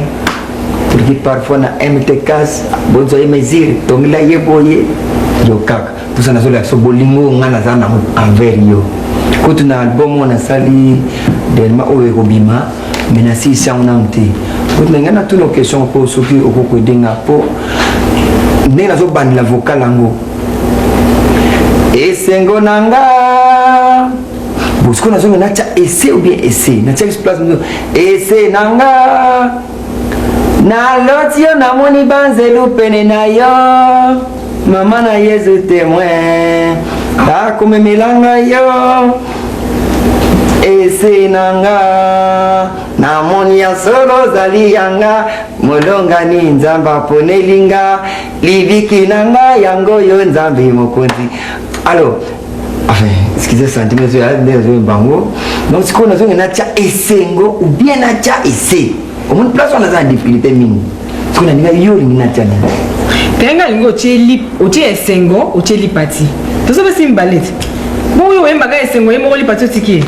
toliki parfois na mtks, bozwa ye mesure, tongela ye boye, yo kaka tosa nazolakisa bolingo oyo ngai naza nango envers yo. Kutu na album oyo nasali dernièrement oyo ekobima, mais nasilisi yango nanu te. Kutu na ngai natuna question mpo soki okokoede nga, mpo ndenge nazobandela vocal yango, esengo na nga bosiko nazonga natya ese ou bien ese natiaki place ese na nga, naloti yo, namoni banzelu pene na yo, mama na Yezu témoin akomemela ngai yo, ese na nga, namoni ya solo ozali yanga molongani, Nzambe aponeli nga, libiki na nga yango yo, Nzambe mokonzi. Alors enfin, excusez, sentiment ezoya nde nazoyemba bango. Donc sikoyo nazongi natya esengo ou bien natya ese? Omoni place wana naza na difficulté mingi. Sikoyo nalinga yo, olingi natya nini? Te, ngai alingi otie otie esengo, otie lipati, toza basi mibale te. Bongo yo oyembaka esengo ye moko, lipati otiki ye.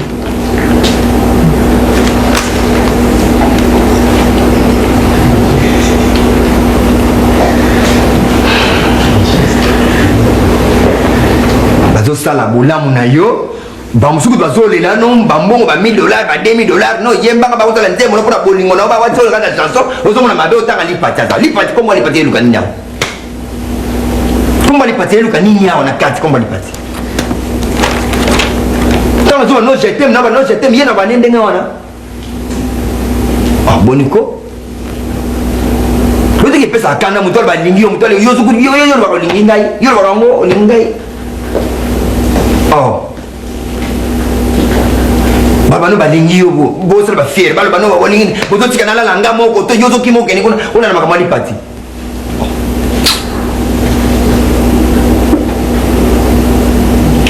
Bazosala bolamu na yo, bamosuku bazolela no bambongo ba 1000 dollars, ba 2000 dollars, no yembanga, bakosala nzembo no mpona bolingo na yo, bawati na chanson, ozomona mabe otanga lipati, aza lipati, kombo ya lipati eluka nini awa? Kombo ya lipati eluka nini awa na kati? Kombo ya lipati, ntango nazoba no je t'aime na ba no je t'aime ye na bane ndenge wana, boni ko otiki epesaka kanda. Moto aloba alingi yo, moto yo yo olobaka olingi ngai, yo olobaka yango olingi ngai. Oh, babano balingi yo, bosala bafiere, baloba no olingi, bozotika nalala nga moko to yo ozokima okende kuna, olanda makambo ya lipati.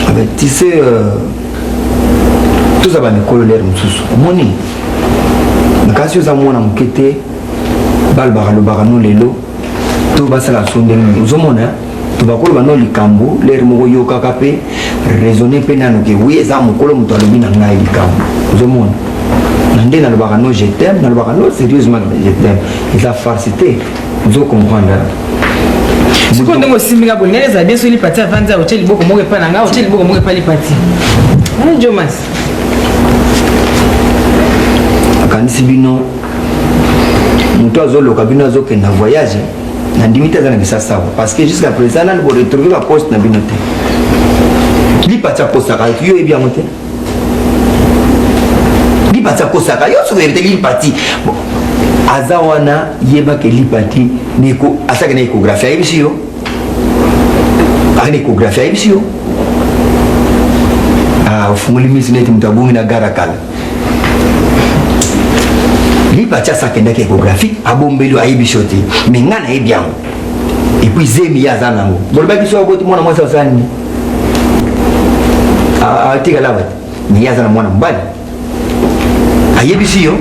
Ah ben, tu sais, euh, Toza bamikolo lere mosusu omoni nakasi oza mwana moke te balobaka lobaka no lelo to basala so ndenge nini ozomona to bakoloba no likambo lere moko yokaka mpe raisonne mpe nano ke wi eza mokolo moto alobi na ngai likambo ozomona na nde nalobaka no je t'aime nalobaka no sérieusement je t'aime eza farce te ozo comprendre. Sikoyo ndenge osimbi nga boye ngai ezala bien soki lipati avandi awa otye liboko moko epai na ngai otye liboko moko epai lipati jomas. Akanisi bino moto azoloka bino azokende na voyage nandimi te aza na kisasa awa parce que jusqu'à présent nani boretrouve baposte na bino te. Lipati akosaka yo oyebi yango te. Lipati akosaka yo soki oyebi te lipati aza wana yebake lipati asalaki na échographie ayebisi yo aka na échographie ayebisi yo ofungoli miso neti moto abongi na gara kala. Lipati asa akendaki échographie abombeli ayebisi yo te me ngai nayebi yango. Et puis zemi ye aza nango bolobaki so aboti mwana mwasi asala nini atikala awa te me ye aza na mwana mobali ayebisi yo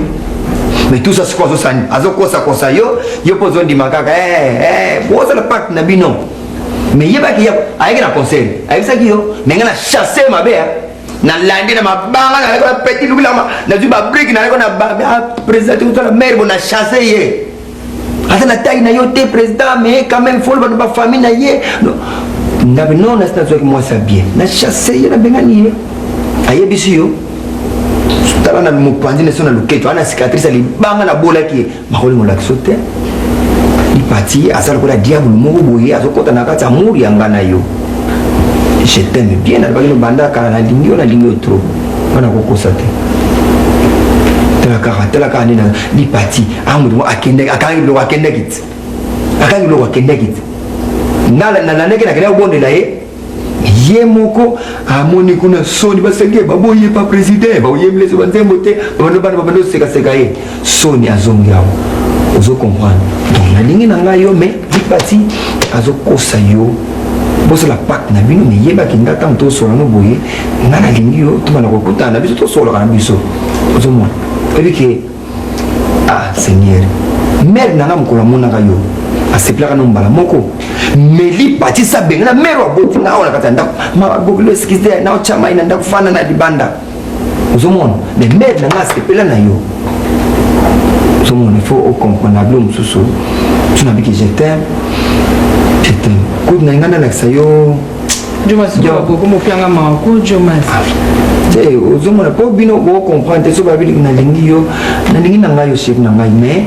mais tout ça sikoyo azosala nini azokosakosa yo yo mpo ozondima kaka bozala pacte na bino mais yebaki ayaki na conseil ayebisaki yo me ngai na chasse mabe nalandi na mabanga nalaki na petit lubilama nazwi babrike nalaki na président te kotala maire bo na chasse ye aza na taille na yo te président mais quand même folo bato bafamille na ye ndabe non nasi nazwaki mwasi ya bien na chasse ye nabengani ye ayebisi yo tala na mopanzi na so na loketo ana cicatrice ya libanga nabolaki ye makolingo olakiso te lipati aza lokola diable moko boye azokɔta na kati ya mur ya nga na yo. Je t'aime bien nalobaki no banda kala nalingi yo nalingi yo trop wana kokosa te. Tala kaka tala kaka nde na lipati amoto mo akendaki akangi biloko akendaki ti akangi biloko akendaki ti nalandaki nakendaki kobondela ye ye moko amoni kuna soni basenge baboye pa président baoyembela so banzembo te babando bana babando sekaseka ye soni azongi awa ozo comprendre. Donc nalingi na ngai yo mais lipati azokosa yo bosala pacte na bino me yebaki nga ntango tosola no boye nga nalingi yo tobanda kokutana na biso tosolaka na biso ozomona oyebi ke ah seigneur mare na nga mokolo amonaka yo asepelaka no mbala moko me lipati sa benga na mare aboti nga awa na kati ya ndako mabokilo eskize na otya mai na ndako fanda na libanda ozomona me mare na nga asepela na yo ozomona il faut ocomprendre na bilo mosusu so nabiki je t'aime je t'aime kutu na ngai nalakisa yo te ozomona mpo bino bocomprendre te so babi nalingi yo nalingi na ngai yo chéri na ngai mais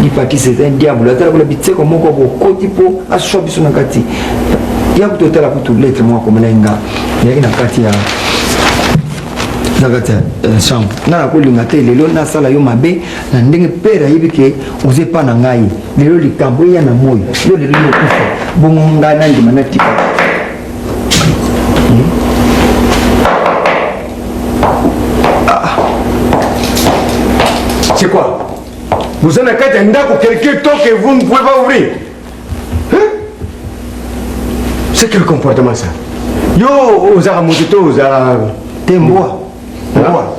lipati c'est un diable atala kola bitseko moko bokoti mpo aswa biso na kati ya kutu otala kutu lettre moko akomelaki nga eyaki na kati ya na kati ya chambre nga nakolinga te lelo nasala yo mabe na ndenge pere ayebi ke oza epa na ngai lelo likambo eya na moi yo lelo yo okufa bongo ngai nandima natika. C'est quoi? Vous en avez un ndako quelqu'un toque et vous ne pouvez pas ouvrir. Hein? C'est quel comportement ça? Yo, ozaka moto oza te mbwa. Mbwa.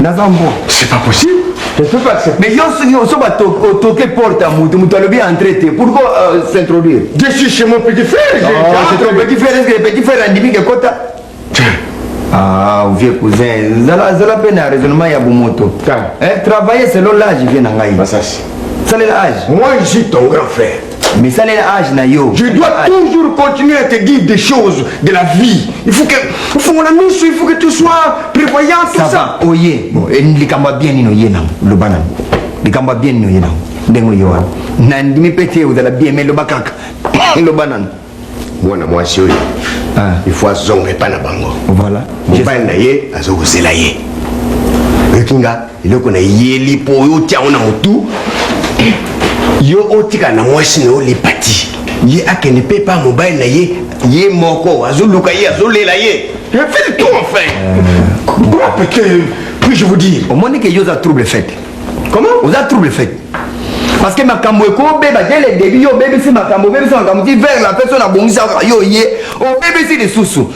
Naza mbwa. C'est pas possible. Je peux pas accepter. Mais yo soki oso ba toquer porte à moto, moto alobi entrer te. Pourquoi s'introduire? Je suis chez mon petit frère. Oh, c'est ton petit frère, est-ce que le petit frère andimi ke kota? Ah, vieux cousin, zala zala pe na raisonnement ya bomoto. Eh, travailler selon l'âge vieux na ngai. Masasi. Salela âge. Moi, je suis ton grand frère. Mais salela âge na yo. Je dois toujours continuer à te dire des choses de la vie. Il faut que, faut la mise, il faut que tu sois prévoyant, tout ça. Ça va, oye. Bon, et likambo bien nino ye na loba na. Likambo bien nino ye na. Ndengo yo wana. Na ndimi pete ozala bien mais loba kaka. Loba na. Mwana mwasi oyo. Il faut azonga epai na bango. Voilà. Mobali na ye azokozela ye. Oyoki nga eloko na yeli mpo oyo otia yango na motu yo otikala na mwasi na yo lipati ye akende mpe epai mobali na ye ye moko azoluka ye azolela ye. Je fais tout enfin. Comment peut-être puis-je vous dire? Omoni ke yo oza trouble fait. Comment? Oza trouble fait. Parce que makambo ekobeba dès le début yo obebisi makambo obebisi makambo ti vers la fin so nabongisi yo ye obebisi lisusu.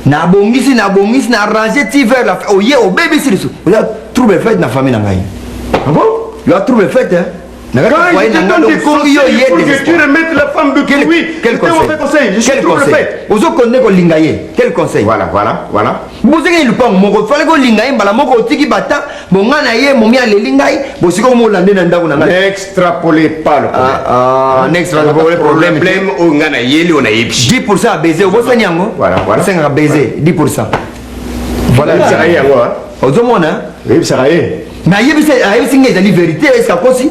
Nabongisi, nabongisi, na arrange ti vers la fin. Oye obebisi lisusu. Oza trouble fête na famille na ngai. Ah bon? Yo trouble fête hein. Quand je te donne des conseils pour que tu remettes la femme de quel, oui, quel conseil? conseil? Je suis quel trouble conseil? fête. Ozo konde kolinga ye. Quel conseil? Voilà, voilà, voilà. Bozenge lupango moko, fallait kolinga ye mbala moko otiki bata, bonga na ye momi aleli ngai, bosiko molande na ndako na ngai. N'extrapolez pas le problème. Ah, ah, n'extrapolez problème. Problème oyo ngai nayeli oyo nayebi. 10% ya baiser, obosani yango? Voilà, voilà. Osengaka baiser, 10%. Voilà. Oyebisaka ye yango, hein? Ozomona? Oyebisaka ye. Mais ayebisi ayebisi ngai ezali verité, est-ce akosi?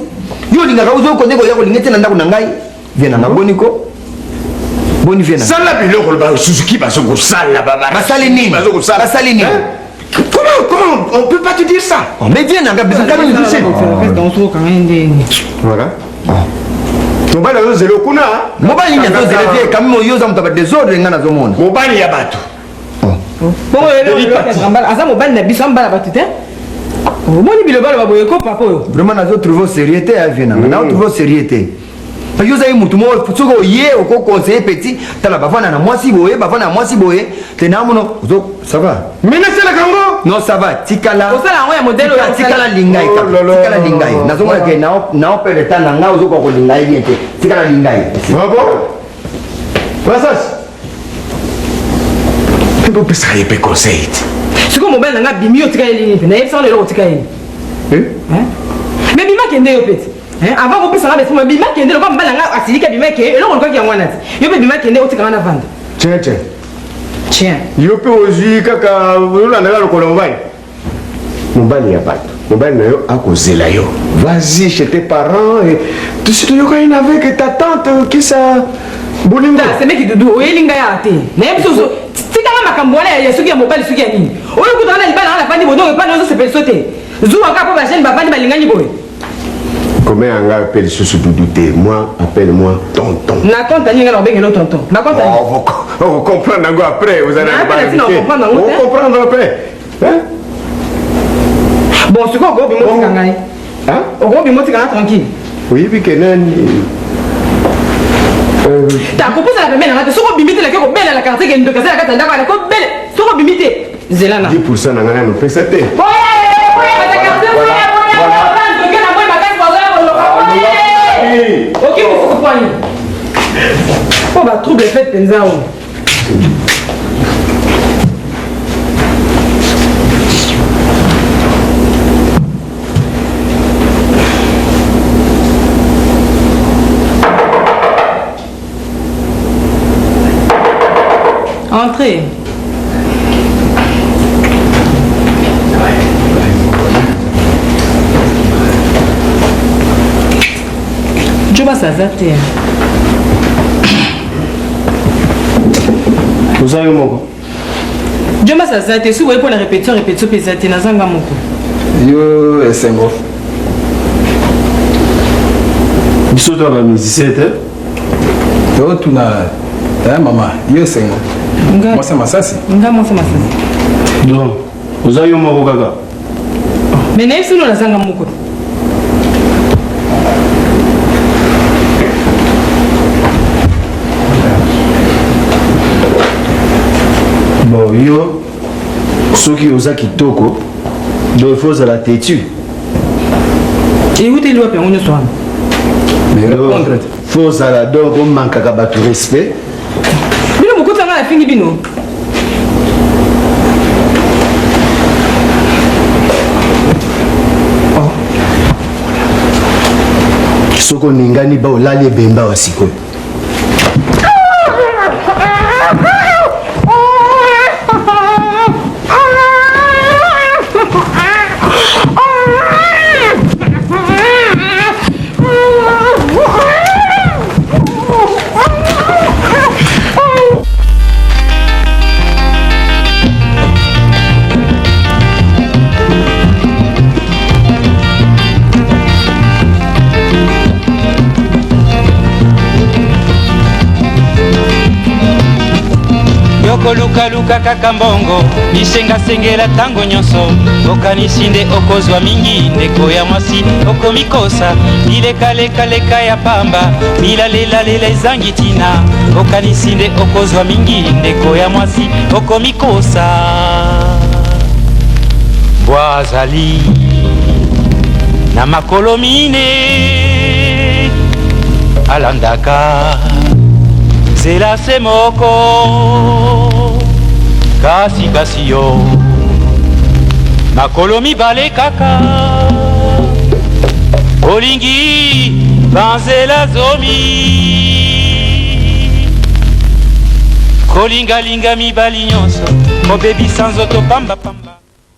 Yo olingaka ozokonde koya kolinga te na ndako na ngai. Vie na ngai boni ko? Boni vie na ngai. Sala biloko ba Suzuki bazokosala ba Basali nini? Bazokosala. Basali nini? Comment, comment on peut pas te dire ça? Oh, mais viens nanga biso kaka difficile. Voilà. Mobali azozela kuna. Mobali nini azozela vie quand même yo oza moto ya ba désordre ngai nazomona. Mobali ya bato. Bongo aza mobali na biso ambala bato te. Omoni bilobaloba boye ko papa oyo. Vraiment nazo trouver au sérieux te ya vie nanga. Nazo trouver au sérieux te. Yo ozali motu moko soki oye okoconseille petit tala bavanda na mwasi boye bavanda na mwasi boye te namono ça va mais nasalaka yango non ça va tikala osala yango ya modèle oyo tikala linga ye kaka tikala linga ye nazomona ke nao perdre temps na ngai ozokoka kolinga ye bien te tikala linga ye bravo Masasi mpe bopesaka ye mpe conseil te sikoyo mobali na ngai abimi yo otika ye nini mpe nayebisaka lelo otika ye mais bima kende yo peti avant kopesa nga besima bima kende lokola mobali na nga asiliki abima ke eloko olukaki yango wana ti yo mpe bima kende otika nga na vanda tiens tiens tiens yo mpe ozwi kaka olandaka lokolo mobali mobali ya bato mobali na yo akozela yo vas-y chez tes parents et tosi toyokani na avec ta tante kisa bolingo semeki dudu oyeli ngai awa te nayebi soso tikanga makambo wana ya soki ya mobali soki ya nini oyo kutaka na libala nga nafandi boye epai ozosepeliso te zuwa kaka mpo bajeune bafandi balingani boye Comment nga appelle lisusu Doudou te moi appelle moi tonton. Na compte nini nga na obengelo tonton. Na compte nini? Oh, vous comprendre yango après vous allez na comprendre yango te. comprendre après. Hein? Bon sikoyo okoki bimotika ngai. Hein? Okoki bimotika nga tranquille. Oyebi ke nani ta kopusana pembeni na nga te soki obimi te nake kobela na quartier ke ndoki aza na kati ya ndako wana kobele soki obimi te zela na 10% na ngai nano pesa te. Oki mosusu kwani mpo batrouble fete mpenza oyo. Entrez. Joba aza te. Oza yo moko. Joba aza te, soki boye mpo na répétition, répétition mpe eza te, naza nga moko. Yo esengo. Biso to ba musicien te. Totuna eh, mama yo esengo. Mwasi ya masasi. Nga mwasi ya masasi. Donc oza yo moko kaka. Mais nayebi sino nazanga moko. Bon yo soki oza kitoko donc il faut ozala têtu. Euteli wapi yango nyonso wana? Mais faut ozala donc omankaka bato respect. Bino bokotisa nga nafingi bino. Soki oningani ba olali ebemba wa sikoyo. Okolukaluka kaka mbongo, bisengasengela ntango nyonso, okanisi nde okozwa mingi. Ndeko ya mwasi, okomikosa, bilekalekaleka ya pamba, bilalelalela ezangi ntina, okanisi nde okozwa mingi. Ndeko ya mwasi, okomikosa. Mbwa azali na makolo mine, alandaka nzela se moko, kasi kasi yo makolo mibale kaka, olingi banzela zomi, kolingalinga mibali nyonso, kobebisa nzoto pamba pamba.